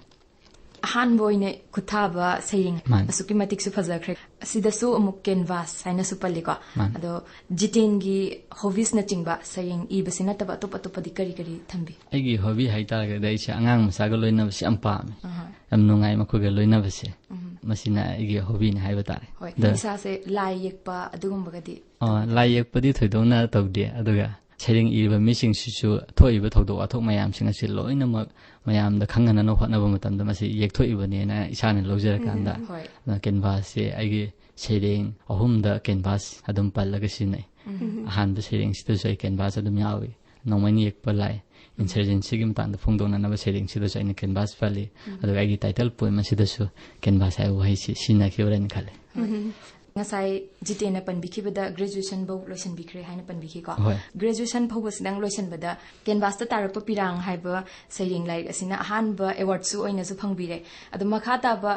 ꯑꯍꯥꯟꯕ ꯑꯣꯏꯅ ꯈꯨꯠꯊꯥꯕ ꯁꯩꯔꯦꯡ ꯃꯥꯅꯤ꯫ ꯑꯁꯨꯛꯀꯤ ꯃꯇꯤꯛꯁꯨ ꯐꯖꯈ꯭ꯔꯦ꯫ ꯑꯁꯤꯗꯁꯨ ꯑꯃꯨꯛ ꯀꯦꯟꯚꯥꯁ ꯍꯥꯏꯅꯁꯨ ꯄꯜꯂꯤꯀꯣ꯫ ꯃꯥꯅꯤ꯫ ꯑꯗꯣ ꯖꯤꯇꯦꯟꯒꯤ ꯍꯣꯕꯤꯁꯅꯆꯤꯡꯕ ꯁꯩꯔꯦꯡ ꯏꯕꯁꯤ ꯅꯠꯇꯕ ꯑꯇꯣꯞ ꯑꯇꯣꯞꯄꯗꯤ ꯀꯔꯤ ꯀꯔꯤ ꯊꯝꯕꯤ? ꯑꯩꯒꯤ ꯍꯣꯕꯤ ꯍꯥꯏꯇꯥꯔꯒꯗꯤ ꯑꯩꯁꯦ ꯑꯉꯥꯡ ꯃꯆꯥꯒ ꯂꯣꯏꯅꯕꯁꯦ ꯌꯥꯝ ꯄꯥꯝꯃꯦ꯫ ꯑꯍꯥ꯫ ꯌꯥꯝ ꯅꯨꯡꯉꯥꯏ ꯃꯈꯣꯏꯒ ꯂꯣꯏꯅꯕꯁꯦ꯫ ꯎꯝ꯫ ꯃꯁꯤꯅ ꯑꯩꯒꯤ ꯍꯣꯕꯤꯅꯤ ꯍꯥꯏꯕ ꯇꯥꯔꯦ꯫ ꯍꯣꯏ꯫ ꯑꯗ ꯏꯁꯥꯁꯦ ꯂꯥꯏ ꯌꯦꯛꯄ ꯑꯗꯨꯒꯨꯝꯕꯒꯗꯤ ꯑꯣ, ꯂꯥꯏ ꯌꯦꯛꯄꯗꯤ ꯊꯣꯏꯗꯣꯛꯅ ꯇꯧꯗꯦ, ꯑꯗꯨꯒ ꯁꯩꯔꯦꯡ ꯏꯔꯤꯕ ꯃꯤꯁꯤꯡꯁꯤꯁꯨ ꯊꯣꯛꯏꯕ ꯊꯧꯗꯣꯛ ꯋꯥꯊꯣꯛ ꯃꯌꯥꯝꯁꯤꯡ ꯑꯁꯤ ꯂꯣꯏꯅꯃꯛ ꯃꯌꯥꯝꯗ ꯈꯪꯍꯟꯅꯅꯕ ꯍꯣꯠꯅꯕ ꯃꯇꯝꯗ ꯃꯁꯤ ꯌꯦꯛꯊꯣꯛꯏꯕꯅꯦꯅ ꯏꯁꯥꯅ ꯂꯧꯖꯔꯀꯥꯟꯗ꯫ ꯎꯝ, ꯍꯣꯏ꯫ ꯑꯗꯨꯅ ꯀꯦꯟꯚꯥꯁꯁꯦ ꯑꯩꯒꯤ ꯁꯩꯔꯦꯡ ꯑꯍꯨꯝꯗ ꯀꯦꯟꯚꯥꯁ ꯑꯗꯨꯝ ꯄꯜꯂꯒ ꯁꯤꯖꯤꯟꯅꯩ꯫ ꯎꯝ꯫ ꯑꯍꯥꯟꯕ ꯁꯩꯔꯦꯡꯁꯤꯗꯁꯨ ꯑꯩ ꯀꯦꯟꯚꯥꯁ ꯑꯗꯨꯝ ꯌꯥꯎꯏ꯫ ꯅꯣꯡꯃꯩꯅ ꯌꯦꯛꯄ ꯂꯥꯏ, ꯎꯝ꯫ ꯏꯟꯁꯔꯖꯦꯟꯁꯤꯒꯤ ꯃꯇꯥꯡꯗ ꯐꯣꯡꯗꯣꯛꯅꯅꯕ ꯁꯩꯔꯦꯡꯁꯤꯗꯁꯨ ꯑꯩꯅ ꯀꯦꯟꯚꯥꯁ ꯄꯜꯂꯤ꯫ ꯎꯝ꯫ ꯑꯗꯨꯒ ꯑꯩꯒꯤ ꯇꯥꯏꯇꯜ ꯄꯣꯏꯝ ꯑꯁꯤꯗꯁꯨ ꯀꯦꯟꯚꯥꯁ ꯍꯥꯏꯕ ꯋꯥꯍꯩꯁꯤ ꯁꯤꯖꯤꯟꯅꯈꯤꯕ꯭ꯔꯅ ꯈꯜꯂꯤ꯫ ꯍꯣꯏ꯫ ꯎꯝ꯫ ꯉꯁꯥꯏ ꯖꯤꯇꯦꯟꯅ ꯄꯟꯕꯤꯈꯤꯕꯗ ꯒ꯭ꯔꯦꯖꯨꯑꯦꯁꯟ ꯐꯧ ꯂꯣꯏꯁꯤꯟꯕꯤꯈ꯭ꯔꯦ ꯍꯥꯏꯅ ꯄꯟꯕꯤꯈꯤꯀꯣ꯫ ꯍꯣꯏ꯫ ꯒ꯭ꯔꯦꯖꯨꯑꯦꯁꯟ ꯐꯥꯎꯕꯁꯤꯗꯪ ꯂꯣꯏꯁꯤꯟꯕꯗ ꯀꯦꯟꯚꯥꯁꯇ ꯇꯥꯔꯛꯄ ꯄꯤꯔꯥꯡ ꯍꯥꯏꯕ ꯁꯩꯔꯦꯡ ꯂꯥꯏꯔꯤꯛ ꯑꯁꯤꯅ ꯑꯍꯥꯟꯕ ꯑꯦꯋꯥꯔꯗꯁꯨ ꯑꯣꯏꯅꯁꯨ ꯐꯪꯕꯤꯔꯦ꯫ ꯑꯗꯣ ꯃꯈꯥ ꯇꯥꯕ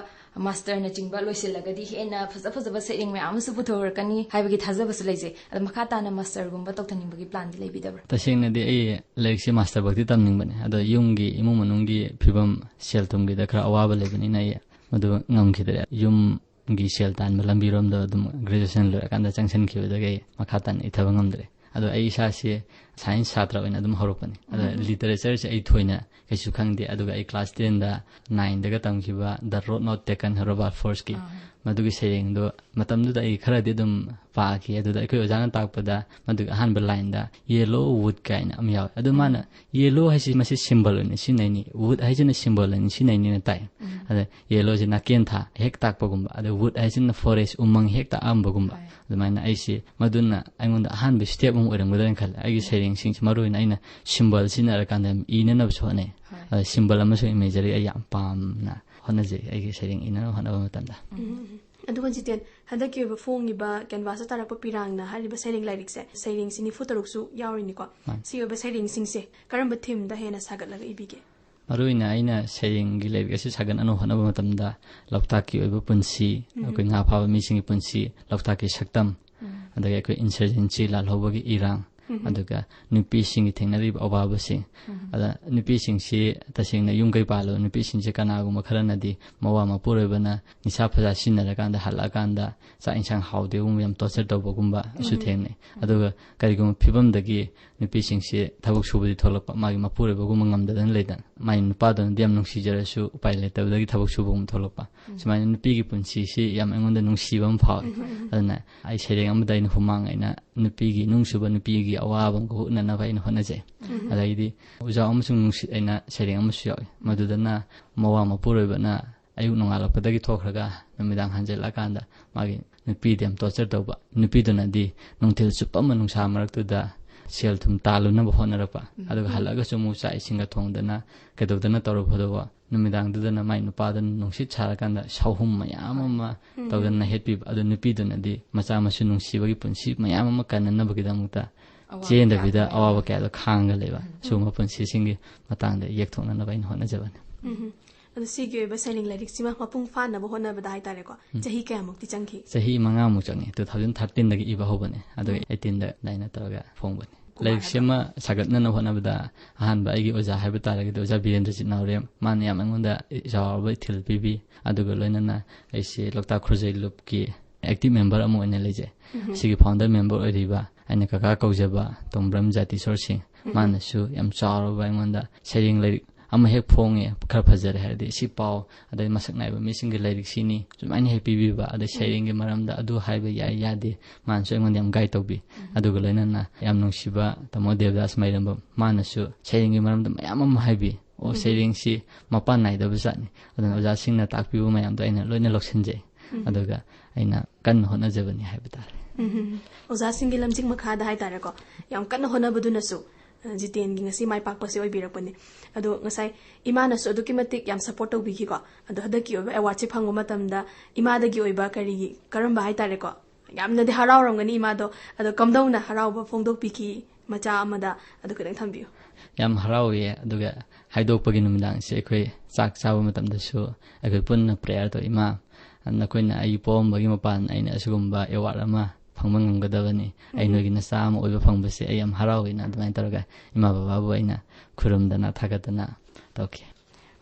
ꯃꯥꯁꯇꯔꯅꯆꯤꯡꯕ ꯂꯣꯏꯁꯤꯜꯂꯒꯗꯤ ꯍꯦꯟꯅ ꯐꯖ ꯐꯖꯕ ꯁꯩꯔꯦꯡ ꯃꯌꯥꯝ ꯑꯃꯁꯨ ꯄꯨꯊꯣꯔꯛꯀꯅꯤ ꯍꯥꯏꯕꯒꯤ ꯊꯥꯖꯕꯁꯨ ꯂꯩꯖꯩ꯫ ꯑꯗꯣ ꯃꯈꯥ ꯇꯥꯅ ꯃꯥꯁꯇꯔꯒꯨꯝꯕ ꯇꯧꯊꯅꯤꯡꯕꯒꯤ ꯄ꯭ꯂꯥꯟꯗꯤ ꯂꯩꯕꯤꯗꯕ꯭ꯔꯥ? ꯇꯁꯦꯡꯅꯗꯤ ꯑꯩ ꯂꯥꯏꯔꯤꯛꯁꯦ ꯃꯥꯁꯇꯔ ꯐꯥꯎꯗꯤ ꯇꯝꯅꯤꯡꯕꯅꯦ, ꯑꯗꯣ ꯌꯨꯝꯒꯤ ꯏꯃꯨꯡ ꯃꯅꯨꯡꯒꯤ ꯐꯤꯕꯝ, ꯁꯦꯜ ꯊꯨꯝꯒꯤꯗ ꯈꯔ ꯑꯋꯥꯕ ꯂꯩꯕꯅꯤꯅ ꯑꯩ ꯃꯗꯨ ꯉꯝꯈꯤꯗ꯭ꯔꯦ꯫ ꯌꯨꯝꯒꯤ ꯁꯦꯜ ꯇꯥꯟꯕ ꯂꯝꯕꯤꯔꯣꯝꯗ ꯑꯗꯨꯝ ꯒ꯭ꯔꯦꯖꯨꯑꯦꯁꯟ ꯂꯣꯏꯔꯀꯥꯟꯗ ꯆꯪꯁꯤꯟꯈꯤꯕꯗꯒꯤ ꯑꯩ ꯃꯈꯥ ꯇꯥꯅ ꯏꯊꯕ ꯉꯝꯗ꯭ꯔꯦ꯫ ꯑꯗꯣ ꯑꯩ ꯏꯁꯥꯁꯦ ꯁꯥꯏꯟꯁ ꯁꯥꯇ꯭ꯔ ꯑꯣꯏꯅ ꯑꯗꯨꯝ ꯍꯧꯔꯛꯄꯅꯤ꯫ ꯑꯗ ꯂꯤꯇꯔꯦꯆꯔꯁꯦ ꯑꯩ ꯊꯣꯏꯅ ꯀꯩꯁꯨ ꯈꯪꯗꯦ꯫ ꯑꯗꯨꯒ ꯑꯩ ꯀ꯭ꯂꯥꯁ ꯇꯦꯟꯗ ꯅꯥꯏꯟꯗꯒ ꯇꯝꯈꯤꯕ The Road Not Taken, Robert Frostꯀꯤ, ꯃꯗꯨꯒꯤ ꯁꯩꯔꯦꯡꯗꯣ ꯃꯇꯝꯗꯨꯗ ꯑꯩ ꯈꯔꯗꯤ ꯑꯗꯨꯝ ꯄꯥꯈꯤ꯫ ꯑꯗꯨꯗ ꯑꯩꯈꯣꯏ ꯑꯣꯖꯥꯅ ꯇꯥꯛꯄꯗ ꯃꯗꯨꯒꯤ ꯑꯍꯥꯟꯕ ꯂꯥꯏꯟꯗ "Yellow wood" ꯀꯥꯏꯅ ꯑꯃ ꯌꯥꯎꯋꯦ꯫ ꯑꯗꯨ ꯃꯥꯅ "Yellow" ꯍꯥꯏꯁꯤ ꯃꯁꯤ ꯁꯤꯝꯕꯜ ꯑꯣꯏꯅ ꯁꯤꯖꯤꯟꯅꯩꯅꯤ, "Wood" ꯍꯥꯏꯁꯤꯅ ꯁꯤꯝꯕꯜ ꯑꯣꯏꯅ ꯁꯤꯖꯤꯟꯅꯩꯅꯤꯅ ꯇꯥꯏ꯫ ꯑꯗ "Yellowꯁꯤ ꯅꯥꯀꯦꯟꯊꯥ ꯍꯦꯛ ꯇꯥꯛꯄꯒꯨꯝꯕ", ꯑꯗ "Wood" ꯍꯥꯏꯁꯤꯅ ꯐꯣꯔꯦꯁ, ꯎꯃꯪ ꯍꯦꯛ ꯇꯥꯛꯑꯝꯕꯒꯨꯝꯕ꯫ ꯑꯗꯨꯃꯥꯏꯅ ꯑꯩꯁꯤ ꯃꯗꯨꯅ ꯑꯩꯉꯣꯟꯗ ꯑꯍꯥꯟꯕ ꯁ꯭ꯇꯦꯞ ꯑꯃ ꯑꯣꯏꯔꯝꯒꯗ꯭ꯔꯥꯅ ꯈꯜꯂꯦ ꯑꯩꯒꯤ ꯁꯩꯔꯦꯡꯁꯤꯡꯁꯦ꯫ ꯃꯔꯨ ꯑꯣꯏꯅ ꯑꯩꯅ ꯁꯤꯝꯕꯜ ꯁꯤꯖꯤꯟꯅꯔꯀꯥꯟꯗ ꯌꯥꯝ ꯏꯅꯅꯕꯁꯨ ꯍꯣꯠꯅꯩ꯫ ꯑꯗ ꯁꯤꯝꯕꯜ ꯑꯃꯁꯨꯡ ꯏꯃꯦꯖꯔꯤ ꯑꯩ ꯌꯥꯝ ꯄꯥꯝꯅ ꯍꯣꯠꯅꯖꯩ ꯑꯩꯒꯤ ꯁꯩꯔꯦꯡ ꯏꯅꯅꯕ ꯍꯣꯠꯅꯕ ꯃꯇꯝꯗ꯫ ꯑꯗꯨꯒ ꯖꯤꯇꯦꯟ, ꯍꯟꯗꯛꯀꯤ ꯑꯣꯏꯕ ꯐꯣꯡꯉꯤꯕ ꯀꯦꯟꯚꯥꯁꯇ ꯇꯥꯔꯛꯄ ꯄꯤꯔꯥꯡꯅ ꯍꯥꯏꯔꯤꯕ ꯁꯩꯔꯦꯡ ꯂꯥꯏꯔꯤꯛꯁꯦ, ꯁꯩꯔꯦꯡꯁꯤ ꯅꯤꯐꯨ ꯇꯔꯨꯛꯁꯨ ꯌꯥꯎꯔꯤꯅꯤꯀꯣ꯫ ꯁꯤ ꯑꯣꯏꯕ ꯁꯩꯔꯦꯡꯁꯤꯡꯁꯦ ꯀꯔꯝꯕ ꯊꯤꯝꯗ ꯍꯦꯟꯅ ꯁꯥꯒꯠꯂꯒ ꯏꯕꯤꯒꯦ? ꯃꯔꯨ ꯑꯣꯏꯅ ꯑꯩꯅ ꯁꯩꯔꯦꯡꯒꯤ ꯂꯥꯏꯔꯤꯛ ꯑꯁꯤ ꯁꯥꯒꯠꯅꯅꯕ ꯍꯣꯠꯅꯕ ꯃꯇꯝꯗ ꯂꯣꯛꯇꯥꯛꯀꯤ ꯑꯣꯏꯕ ꯄꯨꯟꯁꯤ, ꯑꯩꯈꯣꯏ ꯉꯥ ꯐꯥꯕ ꯃꯤꯁꯤꯡꯒꯤ ꯄꯨꯟꯁꯤ, ꯂꯣꯛꯇꯥꯛꯀꯤ ꯁꯛꯇꯝ, ꯑꯗꯒꯤ ꯑꯩꯈꯣꯏ ꯏꯟꯁꯔꯖꯦꯟꯁꯤ ꯂꯥꯜꯍꯧꯕꯒꯤ ꯏꯔꯥꯡ, ꯑꯗꯨꯒ ꯅꯨꯄꯤꯁꯤꯡꯒꯤ ꯊꯦꯡꯅꯔꯤꯕ ꯑꯋꯥꯕꯁꯤꯡ꯫ ꯑꯗ ꯅꯨꯄꯤꯁꯤꯡꯁꯤ ꯇꯁꯦꯡꯅ ꯌꯨꯝ ꯀꯩ ꯄꯥꯜꯂꯕ ꯅꯨꯄꯤꯁꯤꯡꯁꯦ ꯀꯅꯥꯒꯨꯝꯕ ꯈꯔꯅꯗꯤ ꯃꯋꯥ ꯃꯄꯨꯔꯣꯏꯕꯅ ꯅꯤꯁꯥ ꯐꯖꯥ ꯁꯤꯖꯤꯟꯅꯔꯀꯥꯟꯗ ꯍꯜꯂꯛꯑꯀꯥꯟꯗ ꯆꯥꯛ ꯏꯟꯁꯥꯡ ꯍꯥꯎꯗꯦꯒꯨꯝꯕ ꯌꯥꯝ ꯇꯣꯔꯆꯔ ꯇꯧꯕꯒꯨꯝꯕꯁꯨ ꯊꯦꯡꯅꯩ꯫ ꯑꯗꯨꯒ ꯀꯔꯤꯒꯨꯝꯕ ꯐꯤꯕꯝꯗꯒꯤ ꯅꯨꯄꯤꯁꯤꯡꯁꯤ ꯊꯕꯛ ꯁꯨꯕꯗꯤ ꯊꯣꯛꯂꯛꯄ, ꯃꯥꯒꯤ ꯃꯄꯨꯔꯣꯏꯕꯒꯨꯝꯕ ꯉꯝꯗꯗꯅ ꯂꯩꯗꯅ, ꯃꯥꯒꯤ ꯅꯨꯄꯥꯗꯨꯅꯗꯤ ꯌꯥꯝ ꯅꯨꯡꯁꯤꯖꯔꯁꯨ ꯎꯄꯥꯏ ꯂꯩꯇꯕꯗꯒꯤ ꯊꯕꯛ ꯁꯨꯕꯒꯨꯝꯕ ꯊꯣꯛꯂꯛꯄ꯫ ꯁꯨꯃꯥꯏꯅ ꯅꯨꯄꯤꯒꯤ ꯄꯨꯟꯁꯤꯁꯤ ꯌꯥꯝ ꯑꯩꯉꯣꯟꯗ ꯅꯨꯡꯁꯤꯕ ꯑꯃ ꯐꯥꯎꯏ꯫ ꯑꯗꯨꯅ ꯑꯩ ꯁꯩꯔꯦꯡ ꯑꯃꯗ ꯑꯩꯅ ꯍꯨꯃꯥꯡ ꯑꯩꯅ ꯅꯨꯄꯤꯒꯤ, ꯏꯃꯨꯡ ꯁꯨꯕ ꯅꯨꯄꯤꯒꯤ ꯑꯋꯥꯕ ꯑꯃꯒ ꯍꯨꯠꯅꯅꯕ ꯑꯩꯅ ꯍꯣꯠꯅꯖꯩ꯫ ꯑꯗꯩꯗꯤ ꯎꯖꯥꯎ ꯑꯃꯁꯨꯡ ꯅꯨꯡꯁꯤꯠ ꯑꯩꯅ ꯁꯩꯔꯦꯡ ꯑꯃꯁꯨ ꯌꯥꯎꯏ꯫ ꯃꯗꯨꯗꯅ ꯃꯋꯥ ꯃꯄꯨꯔꯣꯏꯕꯅ ꯑꯌꯨꯛ ꯅꯣꯡꯉꯥꯜꯂꯛꯄꯗꯒꯤ ꯊꯣꯛꯈ꯭ꯔꯒ ꯅꯨꯃꯤꯗꯥꯡ ꯍꯟꯖꯜꯂꯛꯑꯀꯥꯟꯗ ꯃꯥꯒꯤ ꯅꯨꯄꯤꯗ ꯌꯥꯝ ꯇꯣꯔꯆꯔ ꯇꯧꯕ, ꯅꯨꯄꯤꯗꯨꯅꯗꯤ ꯅꯨꯡꯊꯤꯜ ꯆꯨꯞꯄ ꯑꯃ ꯅꯨꯡꯁꯥ ꯃꯔꯛꯇꯨꯗ ꯁꯦꯜ ꯊꯨꯝ ꯇꯥꯜꯂꯨꯅꯕ ꯍꯣꯠꯅꯔꯛꯄ, ꯑꯗꯨꯒ ꯍꯜꯂꯛꯑꯒꯁꯨ ꯑꯃꯨꯛ ꯆꯥꯛ ꯏꯁꯤꯡꯒ ꯊꯣꯡꯗꯅ ꯀꯩꯗꯧꯗꯅ ꯇꯧꯔ ꯐꯗꯧꯕ, ꯅꯨꯃꯤꯗꯥꯡꯗꯨꯗꯅ ꯃꯥꯏ ꯅꯨꯄꯥꯗꯨꯅ ꯅꯨꯡꯁꯤꯠ ꯁꯥꯔꯀꯥꯟꯗ ꯁꯥꯎꯍꯨꯝ ꯃꯌꯥꯝ ꯑꯃ ꯇꯧꯗꯅ ꯍꯦꯠꯄꯤꯕ꯫ ꯑꯗꯨ ꯅꯨꯄꯤꯗꯨꯅꯗꯤ ꯃꯆꯥ ꯃꯁꯨ ꯅꯨꯡꯁꯤꯕꯒꯤ ꯄꯨꯟꯁꯤ ꯃꯌꯥꯝ ꯑꯃ ꯀꯟꯅꯅꯕꯒꯤꯗꯃꯛꯇ ꯆꯦꯟꯗꯕꯤꯗ ꯑꯋꯥꯕ ꯀꯌꯥꯗꯣ ꯈꯥꯡꯉꯒ ꯂꯩꯕ꯫ ꯁꯤꯒꯨꯝꯕ ꯄꯨꯟꯁꯤꯁꯤꯡꯒꯤ ꯃꯇꯥꯡꯗ ꯌꯦꯛꯊꯣꯛꯅꯅꯕ ꯑꯩꯅ ꯍꯣꯠꯅꯖꯕꯅꯤ꯫ ꯑꯗꯣ ꯁꯤꯒꯤ ꯑꯣꯏꯕ ꯁꯩꯔꯦꯡ ꯂꯥꯏꯔꯤꯛꯁꯤꯃ ꯃꯄꯨꯡ ꯐꯥꯅꯕ ꯍꯣꯠꯅꯕꯗ ꯍꯥꯏꯇꯥꯔꯦꯀꯣ, ꯆꯍꯤ ꯀꯌꯥꯃꯨꯛꯇꯤ ꯆꯪꯈꯤ? ꯆꯍꯤ ꯃꯉꯥꯃꯨꯛ ꯆꯪꯉꯤ꯫ Two thousand thirteenꯗꯒꯤ ꯏꯕ ꯍꯧꯕꯅꯦ, ꯑꯗꯨꯒ eighteenꯗ ꯑꯗꯨꯃꯥꯏꯅ ꯇꯧꯔꯒ ꯐꯣꯡꯕꯅꯤ꯫ ꯂꯥꯏꯔꯤꯛꯁꯤꯃ ꯁꯥꯒꯠꯅꯅꯕ ꯍꯣꯠꯅꯕꯗ ꯑꯍꯥꯟꯕ ꯑꯩꯒꯤ ꯑꯣꯖꯥ ꯍꯥꯏꯕ ꯇꯥꯔꯒꯗꯤ ꯑꯣꯖꯥ ꯕꯤꯔꯦꯟꯗ꯭ꯔꯖꯤꯠ ꯅꯥꯎꯔꯦꯝ, ꯃꯥꯅ ꯌꯥꯝ ꯑꯩꯉꯣꯟꯗ ꯆꯥꯎꯔꯕ ꯏꯊꯤꯜ ꯄꯤꯕꯤ꯫ ꯑꯗꯨꯒ ꯂꯣꯏꯅꯅ ꯑꯩꯁꯦ ꯂꯣꯛꯇꯥꯛ ꯈꯨꯔꯖꯩ ꯂꯨꯞꯀꯤ ꯑꯦꯛꯇꯤꯚ ꯃꯦꯝꯕꯔ ꯑꯃ ꯑꯣꯏꯅ ꯂꯩꯖꯩ꯫ ꯁꯤꯒꯤ ꯐꯥꯎꯟꯗꯔ ꯃꯦꯝꯕꯔ ꯑꯣꯏꯔꯤꯕ ꯑꯩꯅ ꯀꯀꯥ ꯀꯧꯖꯕ ꯇꯣꯡꯕ꯭ꯔꯝ ꯖꯥꯇꯤꯁꯣꯔ ꯁꯤꯡ, ꯃꯥꯅꯁꯨ ꯌꯥꯝ ꯆꯥꯎꯔꯕ ꯑꯩꯉꯣꯟꯗ ꯁꯩꯔꯦꯡ ꯂꯥꯏꯔꯤꯛ ꯑꯃ ꯍꯦꯛ ꯐꯣꯡꯉꯦ, ꯈꯔ ꯐꯖꯔꯦ ꯍꯥꯏꯔꯗꯤ, "ꯁꯤ ꯄꯥꯎ, ꯑꯗꯩ ꯃꯁꯛ ꯅꯥꯏꯕ ꯃꯤꯁꯤꯡꯒꯤ ꯂꯥꯏꯔꯤꯛ ꯁꯤꯅꯤ" ꯁꯨꯃꯥꯏꯅ ꯍꯦꯛ ꯄꯤꯕꯤꯕ, ꯑꯗꯩ ꯁꯩꯔꯦꯡꯒꯤ ꯃꯔꯝꯗ ꯑꯗꯨ ꯍꯥꯏꯕ ꯌꯥꯏ ꯌꯥꯗꯦ, ꯃꯥꯅꯁꯨ ꯑꯩꯉꯣꯟꯗ ꯌꯥꯝ ꯒꯥꯏꯗ ꯇꯧꯕꯤ꯫ ꯑꯗꯨꯒ ꯂꯣꯏꯅꯅ ꯌꯥꯝ ꯅꯨꯡꯁꯤꯕ ꯇꯥꯃꯣ ꯗꯦꯕꯗꯥꯁ ꯃꯩꯔꯝꯕꯝ, ꯃꯥꯅꯁꯨ ꯁꯩꯔꯦꯡꯒꯤ ꯃꯔꯝꯗ ꯃꯌꯥꯝ ꯑꯃ ꯍꯥꯏꯕꯤ꯫ "ꯑꯣ, ꯁꯩꯔꯦꯡꯁꯤ ꯃꯄꯥꯟ ꯅꯥꯏꯗꯕ ꯖꯥꯠꯅꯤ", ꯑꯗꯨꯅ ꯑꯣꯖꯥꯁꯤꯡꯅ ꯇꯥꯛꯄꯤꯕ ꯃꯌꯥꯝꯗꯣ ꯑꯩꯅ ꯂꯣꯏꯅ ꯂꯧꯁꯤꯟꯖꯩ꯫ ꯑꯗꯨꯒ ꯑꯩꯅ ꯀꯟꯅ ꯍꯣꯠꯅꯖꯕꯅꯤ ꯍꯥꯏꯕ ꯇꯥꯔꯦ꯫ ꯑꯣꯖꯥꯁꯤꯡꯒꯤ ꯂꯝꯖꯤꯡ ꯃꯈꯥꯗ ꯍꯥꯏꯇꯥꯔꯦꯀꯣ, ꯌꯥꯝ ꯀꯟꯅ ꯍꯣꯠꯅꯕꯗꯨꯅꯁꯨ, ꯑ, ꯖꯤꯇꯦꯟꯒꯤ ꯉꯁꯤ ꯃꯥꯏ ꯄꯥꯛꯄꯁꯦ ꯑꯣꯏꯕꯤꯔꯛꯄꯅꯤ꯫ ꯑꯗꯣ ꯉꯁꯥꯏ ꯏꯃꯥꯅꯁꯨ ꯑꯗꯨꯛꯀꯤ ꯃꯇꯤꯛ ꯌꯥꯝ ꯁꯞꯄꯣꯔꯠ ꯇꯧꯕꯤꯈꯤꯀꯣ꯫ ꯑꯗꯣ ꯍꯟꯗꯛꯀꯤ ꯑꯣꯏꯕ ꯑꯦꯋꯥꯔꯗꯁꯦ ꯐꯪꯕ ꯃꯇꯝꯗ ꯏꯃꯥꯗꯒꯤ ꯑꯣꯏꯕ ꯀꯔꯤꯒꯤ, ꯀꯔꯝꯕ ꯍꯥꯏꯇꯥꯔꯦꯀꯣ, ꯌꯥꯝꯅꯗꯤ ꯍꯔꯥꯎꯔꯝꯒꯅꯤ ꯏꯃꯥꯗꯣ꯫ ꯑꯗꯣ ꯀꯝꯗꯧꯅ ꯍꯔꯥꯎꯕ ꯐꯣꯡꯗꯣꯛꯄꯤꯈꯤ ꯃꯆꯥ ꯑꯃꯗ, ꯑꯗꯨ ꯈꯤꯇꯪ ꯊꯝꯕꯤꯌꯨ꯫ ꯌꯥꯝ ꯍꯔꯥꯎꯏ꯫ ꯑꯗꯨꯒ ꯍꯥꯏꯗꯣꯛꯄꯒꯤ ꯅꯨꯃꯤꯗꯥꯡꯁꯦ ꯑꯩꯈꯣꯏ ꯆꯥꯛ ꯆꯥꯕ ꯃꯇꯝꯗꯁꯨ ꯑꯩꯈꯣꯏ ꯄꯨꯟꯅ ꯄ꯭ꯔꯦꯌꯔ ꯇꯧ, "ꯏꯃꯥ, ꯅꯈꯣꯏꯅ ꯑꯩ ꯄꯣꯛꯑꯝꯕꯒꯤ ꯃꯄꯥꯟ ꯑꯩꯅ ꯑꯁꯤꯒꯨꯝꯕ ꯑꯦꯋꯥꯔꯗ ꯑꯃ ꯐꯪꯕ ꯉꯝꯒꯗꯕꯅꯤ꯫ ꯑꯩ ꯅꯣꯏꯒꯤ ꯅꯆꯥ ꯑꯃ ꯑꯣꯏꯕ ꯐꯪꯕꯁꯦ ꯑꯩ ꯌꯥꯝ ꯍꯔꯥꯎꯏꯅ", ꯑꯗꯨꯃꯥꯏꯅ ꯇꯧꯔꯒ ꯏꯃꯥ ꯕꯕꯥꯕꯨ ꯑꯩꯅ ꯈꯨꯔꯨꯝꯗꯅ ꯊꯥꯒꯠꯇꯅ ꯇꯧꯈꯤ꯫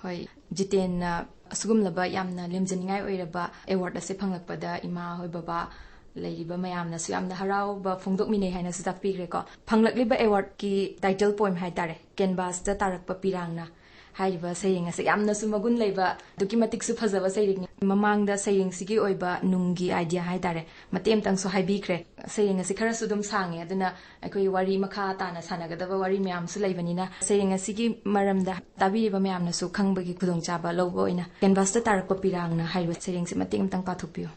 ꯍꯣꯏ, ꯖꯤꯇꯦꯟꯅ ꯑꯁꯤꯒꯨꯝꯂꯕ ꯌꯥꯝꯅ ꯂꯦꯝꯖꯅꯤꯡꯉꯥꯏ ꯑꯣꯏꯔꯕ ꯑꯦꯋꯥꯔꯗ ꯑꯁꯦ ꯐꯪꯂꯛꯄꯗ ꯏꯃꯥ ꯍꯣꯏ, ꯕꯕꯥ, ꯂꯩꯔꯤꯕ ꯃꯌꯥꯝꯅꯁꯨ ꯌꯥꯝꯅ ꯍꯔꯥꯎꯕ ꯐꯣꯡꯗꯣꯛꯃꯤꯟꯅꯩ ꯍꯥꯏꯅꯁꯨ ꯇꯥꯛꯄꯤꯈ꯭ꯔꯦꯀꯣ꯫ ꯐꯪꯂꯛꯂꯤꯕ ꯑꯦꯋꯥꯔꯗꯀꯤ ꯇꯥꯏꯇꯜ ꯄꯣꯏꯝ ꯍꯥꯏꯇꯥꯔꯦ, "ꯀꯦꯟꯚꯥꯁꯇ ꯇꯥꯔꯛꯄ ꯄꯤꯔꯥꯡꯅ" ꯍꯥꯏꯔꯤꯕ ꯁꯩꯔꯦꯡ ꯑꯁꯦ ꯌꯥꯝꯅꯁꯨ ꯃꯒꯨꯟ ꯂꯩꯕ, ꯑꯗꯨꯛꯀꯤ ꯃꯇꯤꯛꯁꯨ ꯐꯖꯕ ꯁꯩꯔꯦꯡꯅꯤ꯫ ꯃꯃꯥꯡꯗ ꯁꯩꯔꯦꯡꯁꯤꯒꯤ ꯑꯣꯏꯕ ꯅꯨꯡꯒꯤ ꯑꯥꯏꯗꯤꯌꯥ ꯍꯥꯏꯇꯥꯔꯦ, ꯃꯇꯦꯛ ꯑꯃꯇꯪꯁꯨ ꯍꯥꯏꯕꯤꯈ꯭ꯔꯦ꯫ ꯁꯩꯔꯦꯡ ꯑꯁꯤ ꯈꯔꯁꯨ ꯑꯗꯨꯝ ꯁꯥꯡꯉꯦ, ꯑꯗꯨꯅ ꯑꯩꯈꯣꯏ ꯋꯥꯔꯤ ꯃꯈꯥ ꯇꯥꯅ ꯁꯥꯟꯅꯒꯗꯕ ꯋꯥꯔꯤ ꯃꯌꯥꯝꯁꯨ ꯂꯩꯕꯅꯤꯅ, ꯁꯩꯔꯦꯡ ꯑꯁꯤꯒꯤ ꯃꯔꯝꯗ ꯇꯥꯕꯤꯔꯤꯕ ꯃꯌꯥꯝꯅꯁꯨ ꯈꯪꯕꯒꯤ ꯈꯨꯗꯣꯡꯆꯥꯕ ꯂꯧꯕ ꯑꯣꯏꯅ "ꯀꯦꯟꯚꯥꯁꯇ ꯇꯥꯔꯛꯄ ꯄꯤꯔꯥꯡꯅ" ꯍꯥꯏꯔꯤꯕ ꯁꯩꯔꯦꯡꯁꯦ ꯃꯇꯦꯛ ꯑꯃꯇꯪ ꯄꯥꯊꯣꯛꯄꯤꯌꯨ꯫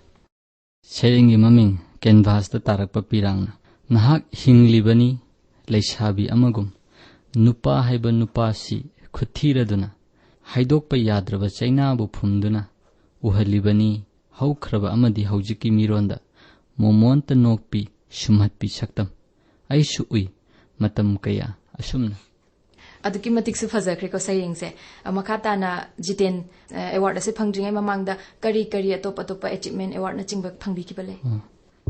ꯁꯩꯔꯦꯡꯒꯤ ꯃꯃꯤꯡ "ꯀꯦꯟꯚꯥꯁꯇ ꯇꯥꯔꯛꯄ ꯄꯤꯔꯥꯡꯅ"꯫ ꯅꯍꯥꯛ ꯍꯤꯡꯂꯤꯕꯅꯤ, ꯂꯩꯁꯥꯕꯤ ꯑꯃꯒꯨꯝ꯫ ꯅꯨꯄꯥ ꯍꯥꯏꯕ ꯅꯨꯄꯥꯁꯤ ꯈꯨꯠꯊꯤꯔꯗꯨꯅ, ꯍꯥꯏꯗꯣꯛꯄ ꯌꯥꯗ꯭ꯔꯕ ꯆꯩꯅꯥꯕꯨ ꯐꯨꯝꯗꯨꯅ ꯎꯍꯜꯂꯤꯕꯅꯤ, ꯍꯧꯈ꯭ꯔꯕ ꯑꯃꯗꯤ ꯍꯧꯖꯤꯛꯀꯤ ꯃꯤꯔꯣꯟꯗ ꯃꯣꯃꯣꯟꯇ ꯅꯣꯛꯄꯤ, ꯁꯨꯝꯍꯠꯄꯤ ꯁꯛꯇꯝ꯫ ꯑꯩꯁꯨ ꯎꯏ ꯃꯇꯝ ꯀꯌꯥ ꯑꯁꯨꯝꯅ꯫ ꯑꯗꯨꯛꯀꯤ ꯃꯇꯤꯛꯁꯨ ꯐꯖꯈ꯭ꯔꯦꯀꯣ ꯁꯩꯔꯦꯡꯁꯦ꯫ ꯑ, ꯃꯈꯥ ꯇꯥꯅ ꯖꯤꯇꯦꯟ, ꯑ, ꯑꯦꯋꯥꯔꯗ ꯑꯁꯦ ꯐꯪꯗ꯭ꯔꯤꯉꯩ ꯃꯃꯥꯡꯗ ꯀꯔꯤ ꯀꯔꯤ ꯑꯇꯣꯞ ꯑꯇꯣꯞꯄ ꯑꯦꯆꯤꯞꯃꯦꯟ, ꯑꯦꯋꯥꯔꯗꯅꯆꯤꯡꯕ ꯐꯪꯕꯤꯈꯤꯕ ꯂꯩ? ꯑꯣ,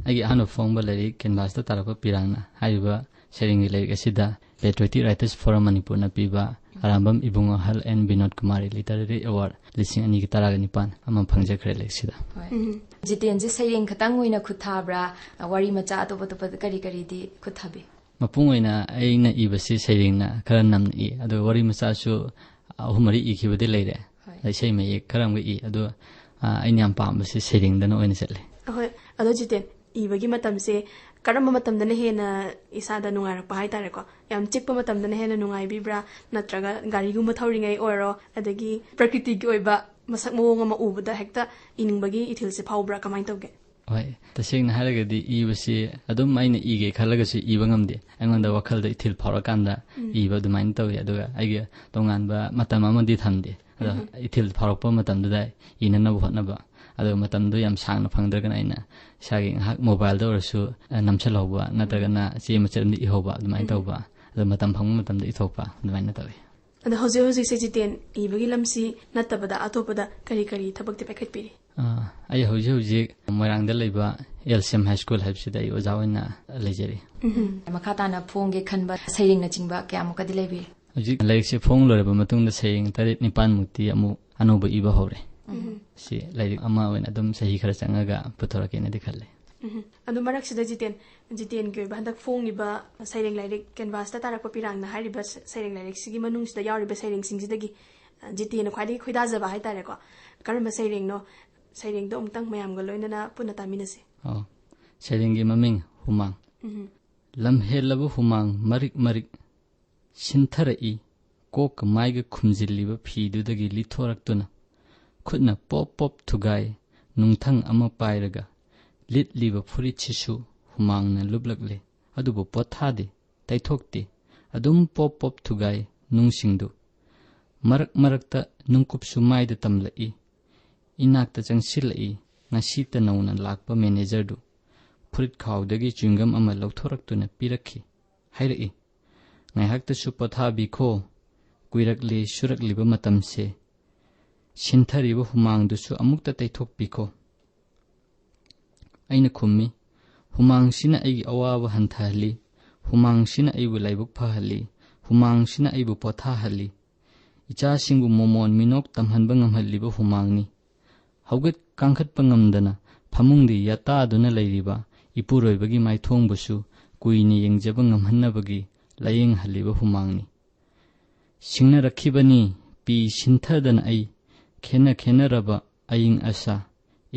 ꯑꯩꯒꯤ ꯑꯍꯥꯟꯕ ꯐꯣꯡꯕ ꯂꯥꯏꯔꯤꯛ "ꯀꯦꯟꯚꯥꯁꯇ ꯇꯥꯔꯛꯄ ꯄꯤꯔꯥꯡꯅ" ꯍꯥꯏꯔꯤꯕ ꯁꯩꯔꯦꯡꯒꯤ ꯂꯥꯏꯔꯤꯛ ꯑꯁꯤꯗ Patriotic Writers Forum ꯃꯅꯤꯄꯨꯔꯅ ꯄꯤꯕ ꯑꯔꯥꯝꯕꯝ ꯏꯕꯨꯡꯉꯣ health and Vinod Kumari literary award ꯂꯤꯁꯤꯡ ꯑꯅꯤꯒ ꯇꯔꯥꯒ ꯅꯤꯄꯥꯟ ꯑꯃ ꯐꯪꯖꯈ꯭ꯔꯦ ꯂꯥꯏꯔꯤꯛꯁꯤꯗ꯫ ꯎꯝ꯫ ꯖꯤꯇꯦꯟꯁꯦ ꯁꯩꯔꯦꯡ ꯈꯛꯇꯪ ꯑꯣꯏꯅ ꯈꯨꯠ ꯊꯥꯕ꯭ꯔꯥ? ꯋꯥꯔꯤ ꯃꯆꯥ ꯑꯇꯣꯞ ꯑꯇꯣꯞꯄ ꯀꯔꯤ ꯀꯔꯤꯗꯤ ꯈꯨꯠ ꯊꯥꯕꯤ? ꯃꯄꯨꯡ ꯑꯣꯏꯅ ꯑꯩꯅ ꯏꯕꯁꯤ ꯁꯩꯔꯦꯡꯅ ꯈꯔ ꯅꯝꯅ ꯏ, ꯑꯗꯨꯒ ꯋꯥꯔꯤ ꯃꯆꯥꯁꯨ ꯑꯍꯨꯝ ꯃꯔꯤ ꯏꯈꯤꯕꯗꯤ ꯂꯩꯔꯦ꯫ ꯍꯣꯏ꯫ ꯑꯗ ꯏꯁꯩ ꯃꯌꯦꯛ ꯈꯔ ꯑꯃꯒ ꯏ, ꯑꯗꯣ ꯑ, ꯑꯩꯅ ꯌꯥꯝ ꯄꯥꯝꯕꯁꯤ ꯁꯩꯔꯦꯡꯗꯅ ꯑꯣꯏꯅ ꯆꯠꯂꯦ꯫ ꯑꯍꯣꯏ꯫ ꯑꯗꯣ ꯖꯤꯇꯦꯟ, ꯏꯕꯒꯤ ꯃꯇꯝꯁꯦ ꯀꯔꯝꯕ ꯃꯇꯝꯗꯅ ꯍꯦꯟꯅ ꯏꯁꯥꯗ ꯅꯨꯡꯉꯥꯏꯔꯛꯄ ꯍꯥꯏꯇꯥꯔꯦꯀꯣ? ꯌꯥꯝ ꯆꯤꯛꯄ ꯃꯇꯝꯗꯅ ꯍꯦꯟꯅ ꯅꯨꯡꯉꯥꯏꯕꯤꯕ꯭ꯔꯥ, ꯅꯠꯇ꯭ꯔꯒ ꯒꯥꯔꯤꯒꯨꯝꯕ ꯊꯧꯔꯤꯉꯩ ꯑꯣꯏꯔꯣ, ꯑꯗꯒꯤ ꯄ꯭ꯔꯀ꯭ꯔꯤꯇꯤꯒꯤ ꯑꯣꯏꯕ ꯃꯁꯛ ꯃꯑꯣꯡ ꯑꯃ ꯎꯕꯗ ꯍꯦꯛꯇ ꯏꯅꯤꯡꯕꯒꯤ ꯏꯊꯤꯜꯁꯦ ꯐꯥꯎꯕ꯭ꯔꯥ, ꯀꯃꯥꯏꯅ ꯇꯧꯒꯦ? ꯍꯣꯏ, ꯇꯁꯦꯡꯅ ꯍꯥꯏꯔꯒꯗꯤ ꯏꯕꯁꯤ ꯑꯗꯨꯝ ꯑꯩꯅ ꯏꯒꯦ ꯈꯜꯂꯒꯁꯨ ꯏꯕ ꯉꯝꯗꯦ꯫ ꯑꯩꯉꯣꯟꯗ ꯋꯥꯈꯜꯗ ꯏꯊꯤꯜ ꯐꯥꯎꯔꯀꯥꯟꯗ ꯎꯝ꯫ ꯏꯕ ꯑꯗꯨꯃꯥꯏꯅ ꯇꯧꯋꯤ꯫ ꯑꯗꯨꯒ ꯑꯩꯒꯤ ꯇꯣꯉꯥꯟꯕ ꯃꯇꯝ ꯑꯃꯗꯤ ꯊꯝꯗꯦ꯫ ꯑꯗꯣ ꯎꯝ꯫ ꯏꯊꯤꯜ ꯐꯥꯎꯔꯛꯄ ꯃꯇꯝꯗꯨꯗ ꯏꯅꯅꯕ ꯍꯣꯠꯅꯕ꯫ ꯑꯗꯨꯒ ꯃꯇꯝꯗꯣ ꯌꯥꯝ ꯁꯥꯡꯅ ꯐꯪꯗ꯭ꯔꯒꯅ ꯑꯩꯅ ꯏꯁꯥꯒꯤ ꯉꯥꯏꯍꯥꯛ ꯃꯣꯕꯥꯏꯜꯗ ꯑꯣꯏꯔꯁꯨ, ꯑ, ꯅꯝꯁꯤꯜꯍꯧꯕ, ꯅꯠꯇ꯭ꯔꯒꯅ ꯆꯦ ꯃꯆꯦꯠ ꯑꯃꯗ ꯏꯍꯧꯕ, ꯑꯗꯨꯃꯥꯏꯅ ꯎꯝ꯫ ꯇꯧꯕ꯫ ꯑꯗꯣ ꯃꯇꯝ ꯐꯪꯕ ꯃꯇꯝꯗ ꯏꯊꯣꯛꯄ, ꯑꯗꯨꯃꯥꯏꯅ ꯇꯧꯋꯤ꯫ ꯑꯗꯣ ꯍꯧꯖꯤꯛ ꯍꯧꯖꯤꯛꯁꯦ ꯖꯤꯇꯦꯟ, ꯏꯕꯒꯤ ꯂꯝꯁꯤ ꯅꯠꯇꯕꯗ ꯑꯇꯣꯞꯄꯗ ꯀꯔꯤ ꯀꯔꯤ ꯊꯕꯛꯇꯤ ꯄꯥꯏꯈꯠꯄꯤꯔꯤ? ꯑ, ꯑꯩ ꯍꯧꯖꯤꯛ ꯍꯧꯖꯤꯛ ꯃꯣꯏꯔꯥꯡꯗ ꯂꯩꯕ L C M high school ꯍꯥꯏꯕꯁꯤꯗ ꯑꯩ ꯑꯣꯖꯥ ꯑꯣꯏꯅ ꯂꯩꯖꯔꯤ꯫ ꯎꯝ꯫ ꯃꯈꯥ ꯇꯥꯅ ꯐꯣꯡꯒꯦ ꯈꯟꯕ ꯁꯩꯔꯦꯡꯅꯆꯤꯡꯕ ꯀꯌꯥꯃꯨꯛꯀꯗꯤ ꯂꯩꯕꯤꯔꯤ? ꯍꯧꯖꯤꯛ ꯂꯥꯏꯔꯤꯛꯁꯦ ꯐꯣꯡ ꯂꯣꯏꯔꯕ ꯃꯇꯨꯡꯗ ꯁꯩꯔꯦꯡ ꯇꯔꯦꯠ ꯅꯤꯄꯥꯟꯃꯨꯛꯇꯤ ꯑꯃꯨꯛ ꯑꯅꯧꯕ ꯏꯕ ꯍꯧꯔꯦ꯫ ꯎꯝ꯫ ꯁꯤ ꯂꯥꯏꯔꯤꯛ ꯑꯃ ꯑꯣꯏꯅ ꯑꯗꯨꯝ ꯆꯍꯤ ꯈꯔ ꯆꯪꯉꯒ ꯄꯨꯊꯣꯔꯛꯀꯦꯅꯗꯤ ꯈꯜꯂꯦ꯫ ꯎꯝ꯫ ꯑꯗꯣ ꯃꯔꯛꯁꯤꯗ ꯖꯤꯇꯦꯟ, ꯖꯤꯇꯦꯟꯒꯤ ꯑꯣꯏꯕ ꯍꯟꯗꯛ ꯐꯣꯡꯉꯤꯕ ꯁꯩꯔꯦꯡ ꯂꯥꯏꯔꯤꯛ ꯀꯦꯟꯚꯥꯁꯇ ꯇꯥꯔꯛꯄ ꯄꯤꯔꯥꯡꯅ ꯍꯥꯏꯔꯤꯕ ꯁ-, ꯁꯩꯔꯦꯡ ꯂꯥꯏꯔꯤꯛꯁꯤꯒꯤ ꯃꯅꯨꯡꯁꯤꯗ ꯌꯥꯎꯔꯤꯕ ꯁꯩꯔꯦꯡꯁꯤꯡꯁꯤꯗꯒꯤ, ꯑ, ꯖꯤꯇꯦꯟꯅ ꯈ꯭ꯋꯥꯏꯗꯒꯤ ꯈꯣꯏꯗꯥꯖꯕ ꯍꯥꯏꯇꯥꯔꯦꯀꯣ, ꯀꯔꯝꯕ ꯁꯩꯔꯦꯡꯅꯣ? ꯁꯩꯔꯦꯡꯗꯣ ꯑꯃꯨꯛꯇꯪ ꯃꯌꯥꯝꯒ ꯂꯣꯏꯅꯅ ꯄꯨꯟꯅ ꯇꯥꯃꯤꯟꯅꯁꯤ꯫ ꯑꯣ, ꯁꯩꯔꯦꯡꯒꯤ ꯃꯃꯤꯡ ꯍꯨꯃꯥꯡ꯫ ꯎꯝ꯫ ꯂꯝꯍꯦꯜꯂꯕ ꯍꯨꯃꯥꯡ ꯃꯔꯤꯛ ꯃꯔꯤꯛ ꯁꯤꯟꯊꯔꯛꯏ, ꯀꯣꯛꯀ ꯃꯥꯏꯒ ꯈꯨꯝꯖꯤꯜꯂꯤꯕ ꯐꯤꯗꯨꯗꯒꯤ ꯂꯤꯊꯣꯔꯛꯇꯨꯅ꯫ ꯈꯨꯠꯅ ꯄꯣꯞ ꯄꯣꯞ ꯊꯨꯒꯥꯏ, ꯅꯨꯡꯊꯪ ꯑꯃ ꯄꯥꯏꯔꯒ ꯂꯤꯠꯂꯤꯕ ꯐꯨꯔꯤꯠꯁꯤꯁꯨ ꯍꯨꯃꯥꯡꯅ ꯂꯨꯞꯂꯛꯂꯦ꯫ ꯑꯗꯨꯕꯨ ꯄꯣꯊꯥꯗꯦ, ꯇꯩꯊꯣꯛꯇꯦ, ꯑꯗꯨꯝ ꯄꯣꯞ ꯄꯣꯞ ꯊꯨꯒꯥꯏ ꯅꯨꯡꯁꯤꯡꯗꯨ꯫ ꯃꯔꯛ ꯃꯔꯛꯇ ꯅꯨꯡꯀꯨꯞꯁꯨ ꯃꯥꯏꯗ ꯇꯝꯂꯛꯏ꯫ ꯏꯅꯥꯛꯇ ꯆꯪꯁꯤꯜꯂꯛꯏ ꯉꯁꯤꯇ ꯅꯧꯅ ꯂꯥꯛꯄ ꯃꯦꯅꯦꯖꯔꯗꯨ꯫ ꯐꯨꯔꯤꯠ ꯈꯥꯎꯗꯒꯤ ꯆ꯭ꯋꯤꯡꯒꯝ ꯑꯃ ꯂꯧꯊꯣꯔꯛꯇꯨꯅ ꯄꯤꯔꯛꯈꯤ꯫ ꯍꯥꯏꯔꯛꯏ, "ꯉꯥꯏꯍꯥꯛꯇꯁꯨ ꯄꯣꯊꯥꯕꯤꯈꯣ, ꯀꯨꯏꯔꯛꯂꯦ ꯁꯨꯔꯛꯂꯤꯕ ꯃꯇꯝꯁꯦ꯫ ꯁꯤꯟꯊꯔꯤꯕ ꯍꯨꯃꯥꯡꯗꯨꯁꯨ ꯑꯃꯨꯛꯇ ꯇꯩꯊꯣꯛꯄꯤꯈꯣ꯫" ꯑꯩꯅ ꯈꯨꯝꯃꯤ, "ꯍꯨꯃꯥꯡꯁꯤꯅ ꯑꯩꯒꯤ ꯑꯋꯥꯕ ꯍꯟꯊꯍꯜꯂꯤ, ꯍꯨꯃꯥꯡꯁꯤꯅ ꯑꯩꯕꯨ ꯂꯥꯏꯕꯛ ꯐꯍꯜꯂꯤ, ꯍꯨꯃꯥꯡꯁꯤꯅ ꯑꯩꯕꯨ ꯄꯣꯊꯥꯍꯜꯂꯤ꯫ ꯏꯆꯥꯁꯤꯡꯕꯨ ꯃꯣꯃꯣꯟ ꯃꯤꯅꯣꯛ ꯇꯝꯍꯟꯕ ꯉꯝꯍꯜꯂꯤꯕ ꯍꯨꯃꯥꯡꯅꯤ꯫ ꯍꯧꯒꯠ ꯀꯥꯡꯈꯠꯄ ꯉꯝꯗꯅ ꯐꯃꯨꯡꯗ ꯌꯥꯇꯥꯗꯨꯅ ꯂꯩꯔꯤꯕ ꯏꯄꯨꯔꯣꯏꯕꯒꯤ ꯃꯥꯏꯊꯣꯡꯕꯨꯁꯨ ꯀꯨꯏꯅ ꯌꯦꯡꯖꯕ ꯉꯝꯍꯟꯅꯕꯒꯤ ꯂꯥꯌꯦꯡꯍꯜꯂꯤꯕ ꯍꯨꯃꯥꯡꯅꯤ꯫ ꯁꯤꯡꯅꯔꯛꯈꯤꯕꯅꯤ ꯄꯤ ꯁꯤꯟꯊꯗꯅ ꯑꯩ, ꯈꯦꯟꯅ ꯈꯦꯟꯅꯔꯕ ꯑꯏꯪ ꯑꯁꯥ,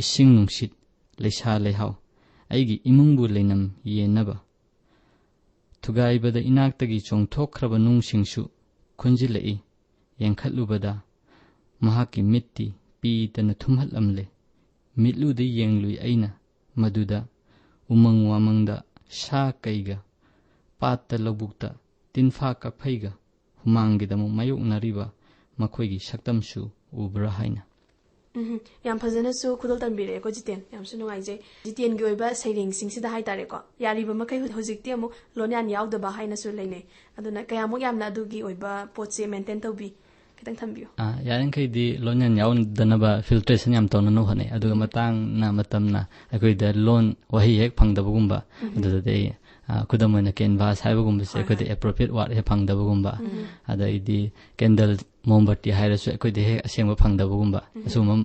ꯏꯁꯤꯡ ꯅꯨꯡꯁꯤꯠ, ꯂꯩꯁꯥ ꯂꯩꯍꯥꯎ, ꯑꯩꯒꯤ ꯏꯃꯨꯡꯕꯨ ꯂꯩꯅꯝ ꯌꯦꯟꯅꯕ꯫ ꯊꯨꯒꯥꯏꯕꯗ ꯏꯅꯥꯛꯇꯒꯤ ꯆꯣꯡꯊꯣꯛꯈ꯭ꯔꯕ ꯅꯨꯡꯁꯤꯡꯁꯨ ꯈꯨꯟꯖꯤꯜꯂꯛꯏ꯫ ꯌꯦꯡꯈꯠꯂꯨꯕꯗ ꯃꯍꯥꯛꯀꯤ ꯃꯤꯠꯇꯤ ꯄꯤꯗꯅ ꯊꯨꯝꯍꯠꯂꯝꯂꯦ꯫ ꯃꯤꯠꯂꯨꯗ ꯌꯦꯡꯂꯨꯏ ꯑꯩꯅ ꯃꯗꯨꯗ ꯎꯃꯪ ꯋꯥꯃꯪꯗ ꯁꯥ ꯀꯩꯒ, ꯄꯥꯠꯇ ꯂꯧꯕꯨꯛꯇ ꯇꯤꯟꯐꯥ ꯀꯛꯐꯩꯒ ꯍꯨꯃꯥꯡꯒꯤꯗꯃꯛ ꯃꯥꯌꯣꯛꯅꯔꯤꯕ ꯃꯈꯣꯏꯒꯤ ꯁꯛꯇꯝꯁꯨ ꯎꯕ꯭ꯔꯥ ꯍꯥꯏꯅ꯫ ꯎꯝ, ꯌꯥꯝ ꯐꯖꯅꯁꯨ ꯈꯨꯗꯣꯜ ꯇꯝꯕꯤꯔꯛꯑꯦꯀꯣ ꯖꯤꯇꯦꯟ, ꯌꯥꯝꯁꯨ ꯅꯨꯡꯉꯥꯏꯖꯩ꯫ ꯖꯤꯇꯦꯟꯒꯤ ꯑꯣꯏꯕ ꯁꯩꯔꯦꯡꯁꯤꯡꯁꯤꯗ ꯍꯥꯏꯇꯥꯔꯦꯀꯣ, ꯌꯥꯔꯤꯕ ꯃꯈꯩ ꯍꯧ- ꯍꯧꯖꯤꯛꯇꯤ ꯑꯃꯨꯛ ꯂꯣꯟꯌꯥꯟ ꯌꯥꯎꯗꯕ ꯍꯥꯏꯅꯁꯨ ꯂꯩꯅꯩ꯫ ꯑꯗꯨꯅ ꯀꯌꯥꯃꯨꯛ ꯌꯥꯝꯅ ꯑꯗꯨꯒꯤ ꯑꯣꯏꯕ ꯄꯣꯠꯁꯦ ꯃꯦꯟꯇꯦꯟ ꯇꯧꯕꯤ? ꯈꯤꯇꯪ ꯊꯝꯕꯤꯌꯨ꯫ ꯑꯥ, ꯌꯥꯔꯤꯈꯩꯗꯤ ꯂꯣꯟꯌꯥꯟ ꯌꯥꯎꯗꯅꯕ ꯐꯤꯜꯇ꯭ꯔꯦꯁꯟ ꯌꯥꯝ ꯇꯧꯅꯅꯕ ꯍꯣꯠꯅꯩ꯫ ꯑꯗꯨꯒ ꯃꯇꯥꯡꯅ ꯃꯇꯝꯅ ꯑꯩꯈꯣꯏꯗ ꯂꯣꯟ ꯋꯥꯍꯩ ꯍꯦꯛ ꯐꯪꯗꯕꯒꯨꯝꯕ, ꯑꯗꯨꯗꯗꯤ ꯑꯩ, ꯑꯥ, ꯈꯨꯗꯝ ꯑꯣꯏꯅ ꯀꯦꯟꯚꯥꯁ ꯍꯥꯏꯕꯒꯨꯝꯕꯁꯦ ꯍꯣꯏ, ꯑꯩꯈꯣꯏꯗ ꯍꯣꯏ꯫ ꯑꯦꯄ꯭ꯔꯣꯄ꯭ꯔꯤꯌꯦꯠ ꯋꯥꯔꯗ ꯍꯦꯛ ꯐꯪꯗꯕꯒꯨꯝꯕ, ꯑꯗꯩꯗꯤ ꯀꯦꯟꯗꯜ, ꯃꯣꯝꯕꯇꯤ ꯍꯥꯏꯔꯁꯨ ꯑꯩꯈꯣꯏꯗ ꯍꯦꯛ ꯑꯁꯦꯡꯕ ꯐꯪꯗꯕꯒꯨꯝꯕ, ꯑꯁꯨꯒꯨꯝꯕ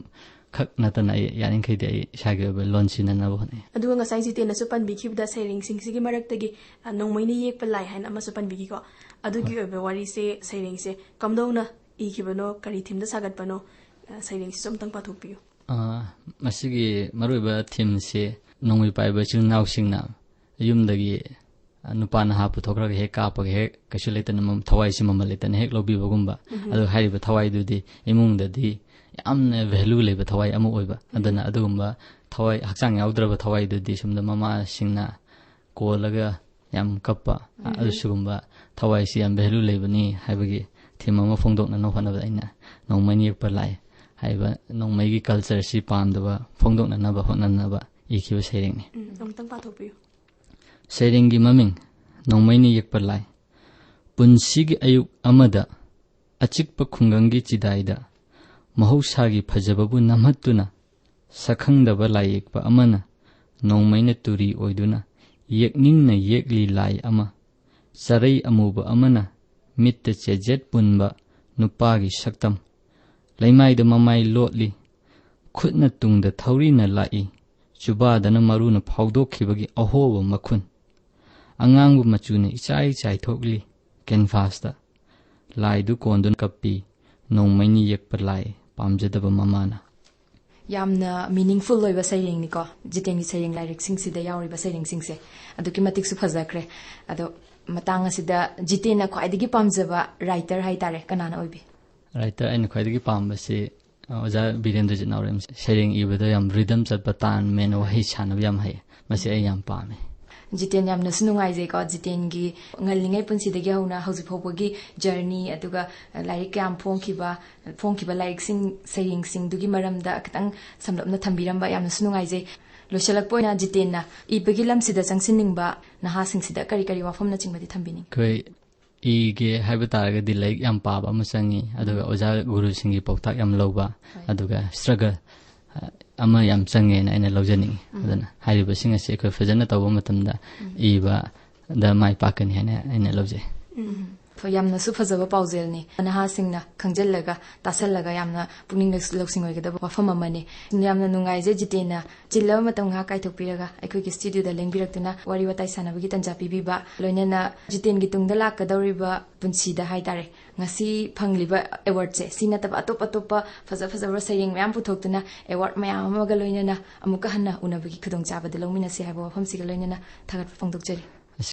ꯈꯛ ꯅꯠꯇꯅ ꯑꯩ ꯌꯥꯔꯤꯈꯩꯗꯤ ꯑꯩ ꯏꯁꯥꯒꯤ ꯑꯣꯏꯕ ꯂꯣꯟ ꯁꯤꯖꯤꯟꯅꯅꯕ ꯍꯣꯠꯅꯩ꯫ ꯑꯗꯨꯒ ꯉꯁꯥꯏ ꯖꯤꯇꯦꯟꯅꯁꯨ ꯄꯟꯕꯤꯈꯤꯕꯗ ꯁꯩꯔꯦꯡꯁꯤꯡꯁꯤꯒꯤ ꯃꯔꯛꯇꯒꯤ, ꯑ, ꯅꯣꯡꯃꯩꯅ ꯌꯦꯛꯄ ꯂꯥꯏ ꯍꯥꯏꯅ ꯑꯃꯁꯨ ꯄꯟꯕꯤꯈꯤꯀꯣ꯫ ꯑꯗꯨꯒꯤ ꯍꯣꯏ꯫ ꯑꯣꯏꯕ ꯋꯥꯔꯤꯁꯦ, ꯁꯩꯔꯦꯡꯁꯦ ꯀꯝꯗꯧꯅ ꯏꯈꯤꯕꯅꯣ, ꯀꯔꯤ ꯊꯤꯝꯗ ꯁꯥꯒꯠꯄꯅꯣ, ꯑ, ꯁꯩꯔꯦꯡꯁꯤꯁꯨ ꯑꯝꯇꯪ ꯄꯥꯊꯣꯛꯄꯤꯌꯨ꯫ ꯑ, ꯃꯁꯤꯒꯤ ꯃꯔꯨꯑꯣꯏꯕ ꯊꯤꯝꯁꯦ ꯅꯣꯡꯃꯩ ꯄꯥꯏꯕ ꯏꯆꯤꯜ ꯏꯅꯥꯎꯁꯤꯡꯅ ꯌꯨꯝꯗꯒꯤ, ꯑ, ꯅꯨꯄꯥ ꯅꯍꯥ ꯄꯨꯊꯣꯛꯈ꯭ꯔꯒ ꯍꯦꯛ ꯀꯥꯞꯄꯒ ꯍꯦꯛ ꯀꯩꯁꯨ ꯂꯩꯇꯅ ꯃꯝ-, ꯊꯋꯥꯏꯁꯤ ꯃꯃꯜ ꯂꯩꯇꯅ ꯍꯦꯛ ꯂꯧꯕꯤꯕꯒꯨꯝꯕ꯫ ꯑꯗꯨ ꯍꯥꯏꯔꯤꯕ ꯊꯋꯥꯏꯗꯨꯗꯤ ꯏꯃꯨꯡꯗꯗꯤ ꯌꯥꯝꯅ ꯚꯦꯂꯨ ꯂꯩꯕ ꯊꯋꯥꯏ ꯑꯃ ꯑꯣꯏꯕ꯫ ꯑꯗꯨꯅ ꯑꯗꯨꯒꯨꯝꯕ ꯊꯋꯥꯏ, ꯍꯛꯆꯥꯡ ꯌꯥꯎꯗ꯭ꯔꯕ ꯊꯋꯥꯏꯗꯨꯗꯤ ꯁꯣꯝꯗ ꯃꯃꯥꯁꯤꯡꯅ ꯀꯣꯜꯂꯒ ꯌꯥꯝ ꯀꯞꯄ, ꯑꯗꯨ ꯁꯤꯒꯨꯝꯕ ꯊꯋꯥꯏꯁꯤ ꯌꯥꯝ ꯚꯦꯂꯨ ꯂꯩꯕꯅꯤ ꯍꯥꯏꯕꯒꯤ ꯊꯤꯝ ꯑꯃ ꯐꯣꯡꯗꯣꯛꯅꯅꯕ ꯍꯣꯠꯅꯕꯗ ꯑꯩꯅ ꯅꯣꯡꯃꯩꯅ ꯌꯦꯛꯄ ꯂꯥꯏ ꯍꯥꯏꯕ ꯅꯣꯡꯃꯩꯒꯤ ꯀꯜꯆꯔꯁꯤ ꯄꯥꯝꯗꯕ ꯐꯣꯡꯗꯣꯛꯅꯅꯕ ꯍꯣꯠꯅꯅꯕ ꯏꯈꯤꯕ ꯁꯩꯔꯦꯡꯅꯤ꯫ ꯎꯝ, ꯑꯃꯨꯛꯇꯪ ꯄꯥꯊꯣꯛꯄꯤꯌꯨ꯫ ꯁꯩꯔꯦꯡꯒꯤ ꯃꯃꯤꯡ: ꯅꯣꯡꯃꯩꯅ ꯌꯦꯛꯄ ꯂꯥꯏ꯫ ꯄꯨꯟꯁꯤꯒꯤ ꯑꯌꯨꯛ ꯑꯃꯗ ꯑꯆꯤꯛꯄ ꯈꯨꯡꯒꯪꯒꯤ ꯆꯤꯗꯥꯏꯗ ꯃꯍꯧꯁꯥꯒꯤ ꯐꯖꯕꯕꯨ ꯅꯝꯍꯠꯇꯨꯅ ꯁꯛꯈꯪꯗꯕ ꯂꯥꯏꯌꯦꯛꯄ ꯑꯃꯅ ꯅꯣꯡꯃꯩꯅ ꯇꯨꯔꯤ ꯑꯣꯏꯗꯨꯅ ꯌꯦꯛꯅꯤꯡꯅ ꯌꯦꯛꯂꯤ ꯂꯥꯏ ꯑꯃ꯫ ꯆꯔꯩ ꯑꯃꯨꯕ ꯑꯃꯅ ꯃꯤꯠꯇ ꯆꯦꯖꯦꯠ ꯄꯨꯟꯕ ꯅꯨꯄꯥꯒꯤ ꯁꯛꯇꯝ꯫ ꯂꯩꯃꯥꯏꯗ ꯃꯃꯥꯏ ꯂꯣꯠꯂꯤ, ꯈꯨꯠꯅ ꯇꯨꯡꯗ ꯊꯧꯔꯤꯅ ꯂꯥꯛꯏ, ꯆꯨꯕꯥꯗꯅ ꯃꯔꯨꯅ ꯐꯥꯎꯗꯣꯛꯈꯤꯕꯒꯤ ꯑꯍꯣꯕ ꯃꯈꯨꯟ꯫ ꯑꯉꯥꯡꯕ ꯃꯆꯨꯅ ꯏꯆꯥꯏ ꯆꯥꯏꯊꯣꯛꯂꯤ ꯀꯦꯟꯚꯥꯁꯇ꯫ ꯂꯥꯏꯗꯨ ꯀꯣꯟꯗꯨꯅ ꯀꯞꯄꯤ, ꯅꯣꯡꯃꯩꯅ ꯌꯦꯛꯄ ꯂꯥꯏ ꯄꯥꯝꯖꯗꯕ ꯃꯃꯥꯅ꯫ ꯌꯥꯝꯅ ꯃꯤꯅꯤꯡꯐꯨꯜ ꯑꯣꯏꯕ ꯁꯩꯔꯦꯡꯅꯤꯀꯣ, ꯖꯤꯇꯦꯟꯒꯤ ꯁꯩꯔꯦꯡ ꯂꯥꯏꯔꯤꯛꯁꯤꯡꯁꯤꯗ ꯌꯥꯎꯔꯤꯕ ꯁꯩꯔꯦꯡꯁꯤꯡꯁꯦ꯫ ꯑꯗꯨꯛꯀꯤ ꯃꯇꯤꯛꯁꯨ ꯐꯖꯈ꯭ꯔꯦ꯫ ꯑꯗꯣ ꯃꯇꯥꯡ ꯑꯁꯤꯗ ꯖꯤꯇꯦꯟꯅ ꯈ꯭ꯋꯥꯏꯗꯒꯤ ꯄꯥꯝꯖꯕ ꯔꯥꯏꯇꯔ ꯍꯥꯏꯇꯥꯔꯦ, ꯀꯅꯥꯅ ꯑꯣꯏꯕꯤ? ꯔꯥꯏꯇꯔ ꯑꯩꯅ ꯈ꯭ꯋꯥꯏꯗꯒꯤ ꯄꯥꯝꯕꯁꯤ ꯑꯣꯖꯥ ꯕꯤꯔꯦꯟꯗ꯭ꯔꯖꯤꯠ ꯅꯥꯎꯔꯦꯝ꯫ ꯁꯩꯔꯦꯡ ꯏꯕꯗ ꯌꯥꯝ ꯔꯤꯗꯝ ꯆꯠꯄ, ꯇꯥꯟ ꯃꯦꯟ, ꯋꯥꯍꯩ ꯁꯥꯟꯅꯕ ꯌꯥꯝ ꯍꯩ꯫ ꯃꯁꯤ ꯑꯩ ꯌꯥꯝ ꯄꯥꯝꯃꯦ꯫ ꯖꯤꯇꯦꯟ, ꯌꯥꯝꯅꯁꯨ ꯅꯨꯡꯉꯥꯏꯖꯩꯀꯣ, ꯖꯤꯇꯦꯟꯒꯤ ꯉꯜꯂꯤꯉꯩ ꯄꯨꯟꯁꯤꯗꯒꯤ ꯍꯧꯅ ꯍꯧꯖꯤꯛ ꯐꯥꯎꯕꯒꯤ ꯖꯔꯅꯤ, ꯑꯗꯨꯒ ꯂꯥꯏꯔꯤꯛ ꯀꯌꯥꯝ ꯐꯣꯡꯈꯤꯕ, ꯐꯣꯡꯈꯤꯕ ꯂꯥꯏꯔꯤꯛꯁꯤꯡ, ꯁꯩꯔꯦꯡꯁꯤꯡꯗꯨꯒꯤ ꯃꯔꯝꯗ ꯈꯤꯇꯪ ꯁꯝꯂꯞꯅ ꯊꯝꯕꯤꯔꯝꯕ ꯌꯥꯝꯅꯁꯨ ꯅꯨꯡꯉꯥꯏꯖꯩ꯫ ꯂꯣꯏꯁꯤꯜꯂꯛꯄ ꯑꯣꯏꯅ ꯖꯤꯇꯦꯟꯅ ꯏꯕꯒꯤ ꯂꯝꯁꯤꯗ ꯆꯪꯁꯤꯟꯅꯤꯡꯕ ꯅꯍꯥꯁꯤꯡꯁꯤꯗ ꯀꯔꯤ ꯀꯔꯤ ꯋꯥꯐꯝꯅꯆꯤꯡꯕꯗꯤ ꯊꯝꯕꯤꯅꯤꯡ? ꯑꯩꯈꯣꯏ ꯏꯒꯦ ꯍꯥꯏꯕ ꯇꯥꯔꯒꯗꯤ ꯂꯥꯏꯔꯤꯛ ꯌꯥꯝ ꯄꯥꯕ ꯑꯃ ꯆꯪꯉꯤ, ꯑꯗꯨꯒ ꯑꯣꯖꯥ ꯒꯨꯔꯨꯁꯤꯡꯒꯤ ꯄꯥꯎꯇꯥꯛ ꯌꯥꯝ ꯂꯧꯕ, ꯑꯗꯨꯒ ꯁ꯭ꯇ꯭ꯔꯒꯜ ꯑꯃ ꯌꯥꯝ ꯆꯪꯉꯦꯅ ꯑꯩꯅ ꯂꯧꯖꯅꯤꯡꯉꯤ꯫ ꯑꯗꯨꯅ ꯍꯥꯏꯔꯤꯕꯁꯤꯡ ꯑꯁꯤ ꯑꯩꯈꯣꯏ ꯐꯖꯅ ꯇꯧꯕ ꯃꯇꯝꯗ ꯏꯕꯗ ꯃꯥꯏ ꯄꯥꯛꯀꯅꯤ ꯍꯥꯏꯅ ꯑꯩꯅ ꯂꯧꯖꯩ꯫ ꯍꯣꯏ, ꯌꯥꯝꯅꯁꯨ ꯐꯖꯕ ꯄꯥꯎꯖꯦꯜꯅꯤ꯫ ꯅꯍꯥꯁꯤꯡꯅ ꯈꯪꯖꯤꯜꯂꯒ, ꯇꯥꯁꯜꯂꯒ ꯌꯥꯝꯅ ꯄꯨꯛꯅꯤꯡ ꯂꯧꯁ-, ꯂꯧꯁꯤꯡ ꯑꯣꯏꯒꯗꯕ ꯋꯥꯐꯝ ꯑꯃꯅꯤ꯫ ꯌꯥꯝꯅ ꯅꯨꯡꯉꯥꯏꯖꯩ ꯖꯤꯇꯦꯟꯅ ꯆꯤꯜꯂꯕ ꯃꯇꯝ ꯉꯥꯏꯍꯥꯛ ꯀꯥꯏꯊꯣꯛꯄꯤꯔꯒ ꯑꯩꯈꯣꯏꯒꯤ ꯁ꯭ꯇꯨꯗꯤꯑꯣꯗ ꯂꯦꯡꯕꯤꯔꯛꯇꯨꯅ ꯋꯥꯔꯤ ꯋꯥꯇꯥꯏ ꯁꯥꯟꯅꯕꯒꯤ ꯇꯥꯟꯖꯥ ꯄꯤꯕꯤꯕ, ꯂꯣꯏꯅꯅ ꯖꯤꯇꯦꯟꯒꯤ ꯇꯨꯡꯗ ꯂꯥꯛꯀꯗꯧꯔꯤꯕ ꯄꯨꯟꯁꯤꯗ ꯍꯥꯏꯇꯥꯔꯦ, ꯉꯁꯤ ꯐꯪꯂꯤꯕ ꯑꯦꯋꯥꯔꯗꯁꯦ, ꯁꯤ ꯅꯠꯇꯕ ꯑꯇꯣꯞ ꯑꯇꯣꯞꯄ ꯐꯖ ꯐꯖꯕ ꯁꯩꯔꯦꯡ ꯃꯌꯥꯝ ꯄꯨꯊꯣꯛꯇꯨꯅ ꯑꯦꯋꯥꯔꯗ ꯃꯌꯥꯝ ꯑꯃꯒ ꯂꯣꯏꯅꯅ ꯑꯃꯨꯛꯀ ꯍꯟꯅ ꯎꯅꯕꯒꯤ ꯈꯨꯗꯣꯡꯆꯥꯕꯗ ꯂꯧꯃꯤꯟꯅꯁꯤ ꯍꯥꯏꯕ ꯋꯥꯐꯝꯁꯤꯒ ꯂꯣꯏꯅꯅ ꯊꯥꯒꯠꯄ ꯐꯣꯡꯗꯣꯛꯆꯔꯤ꯫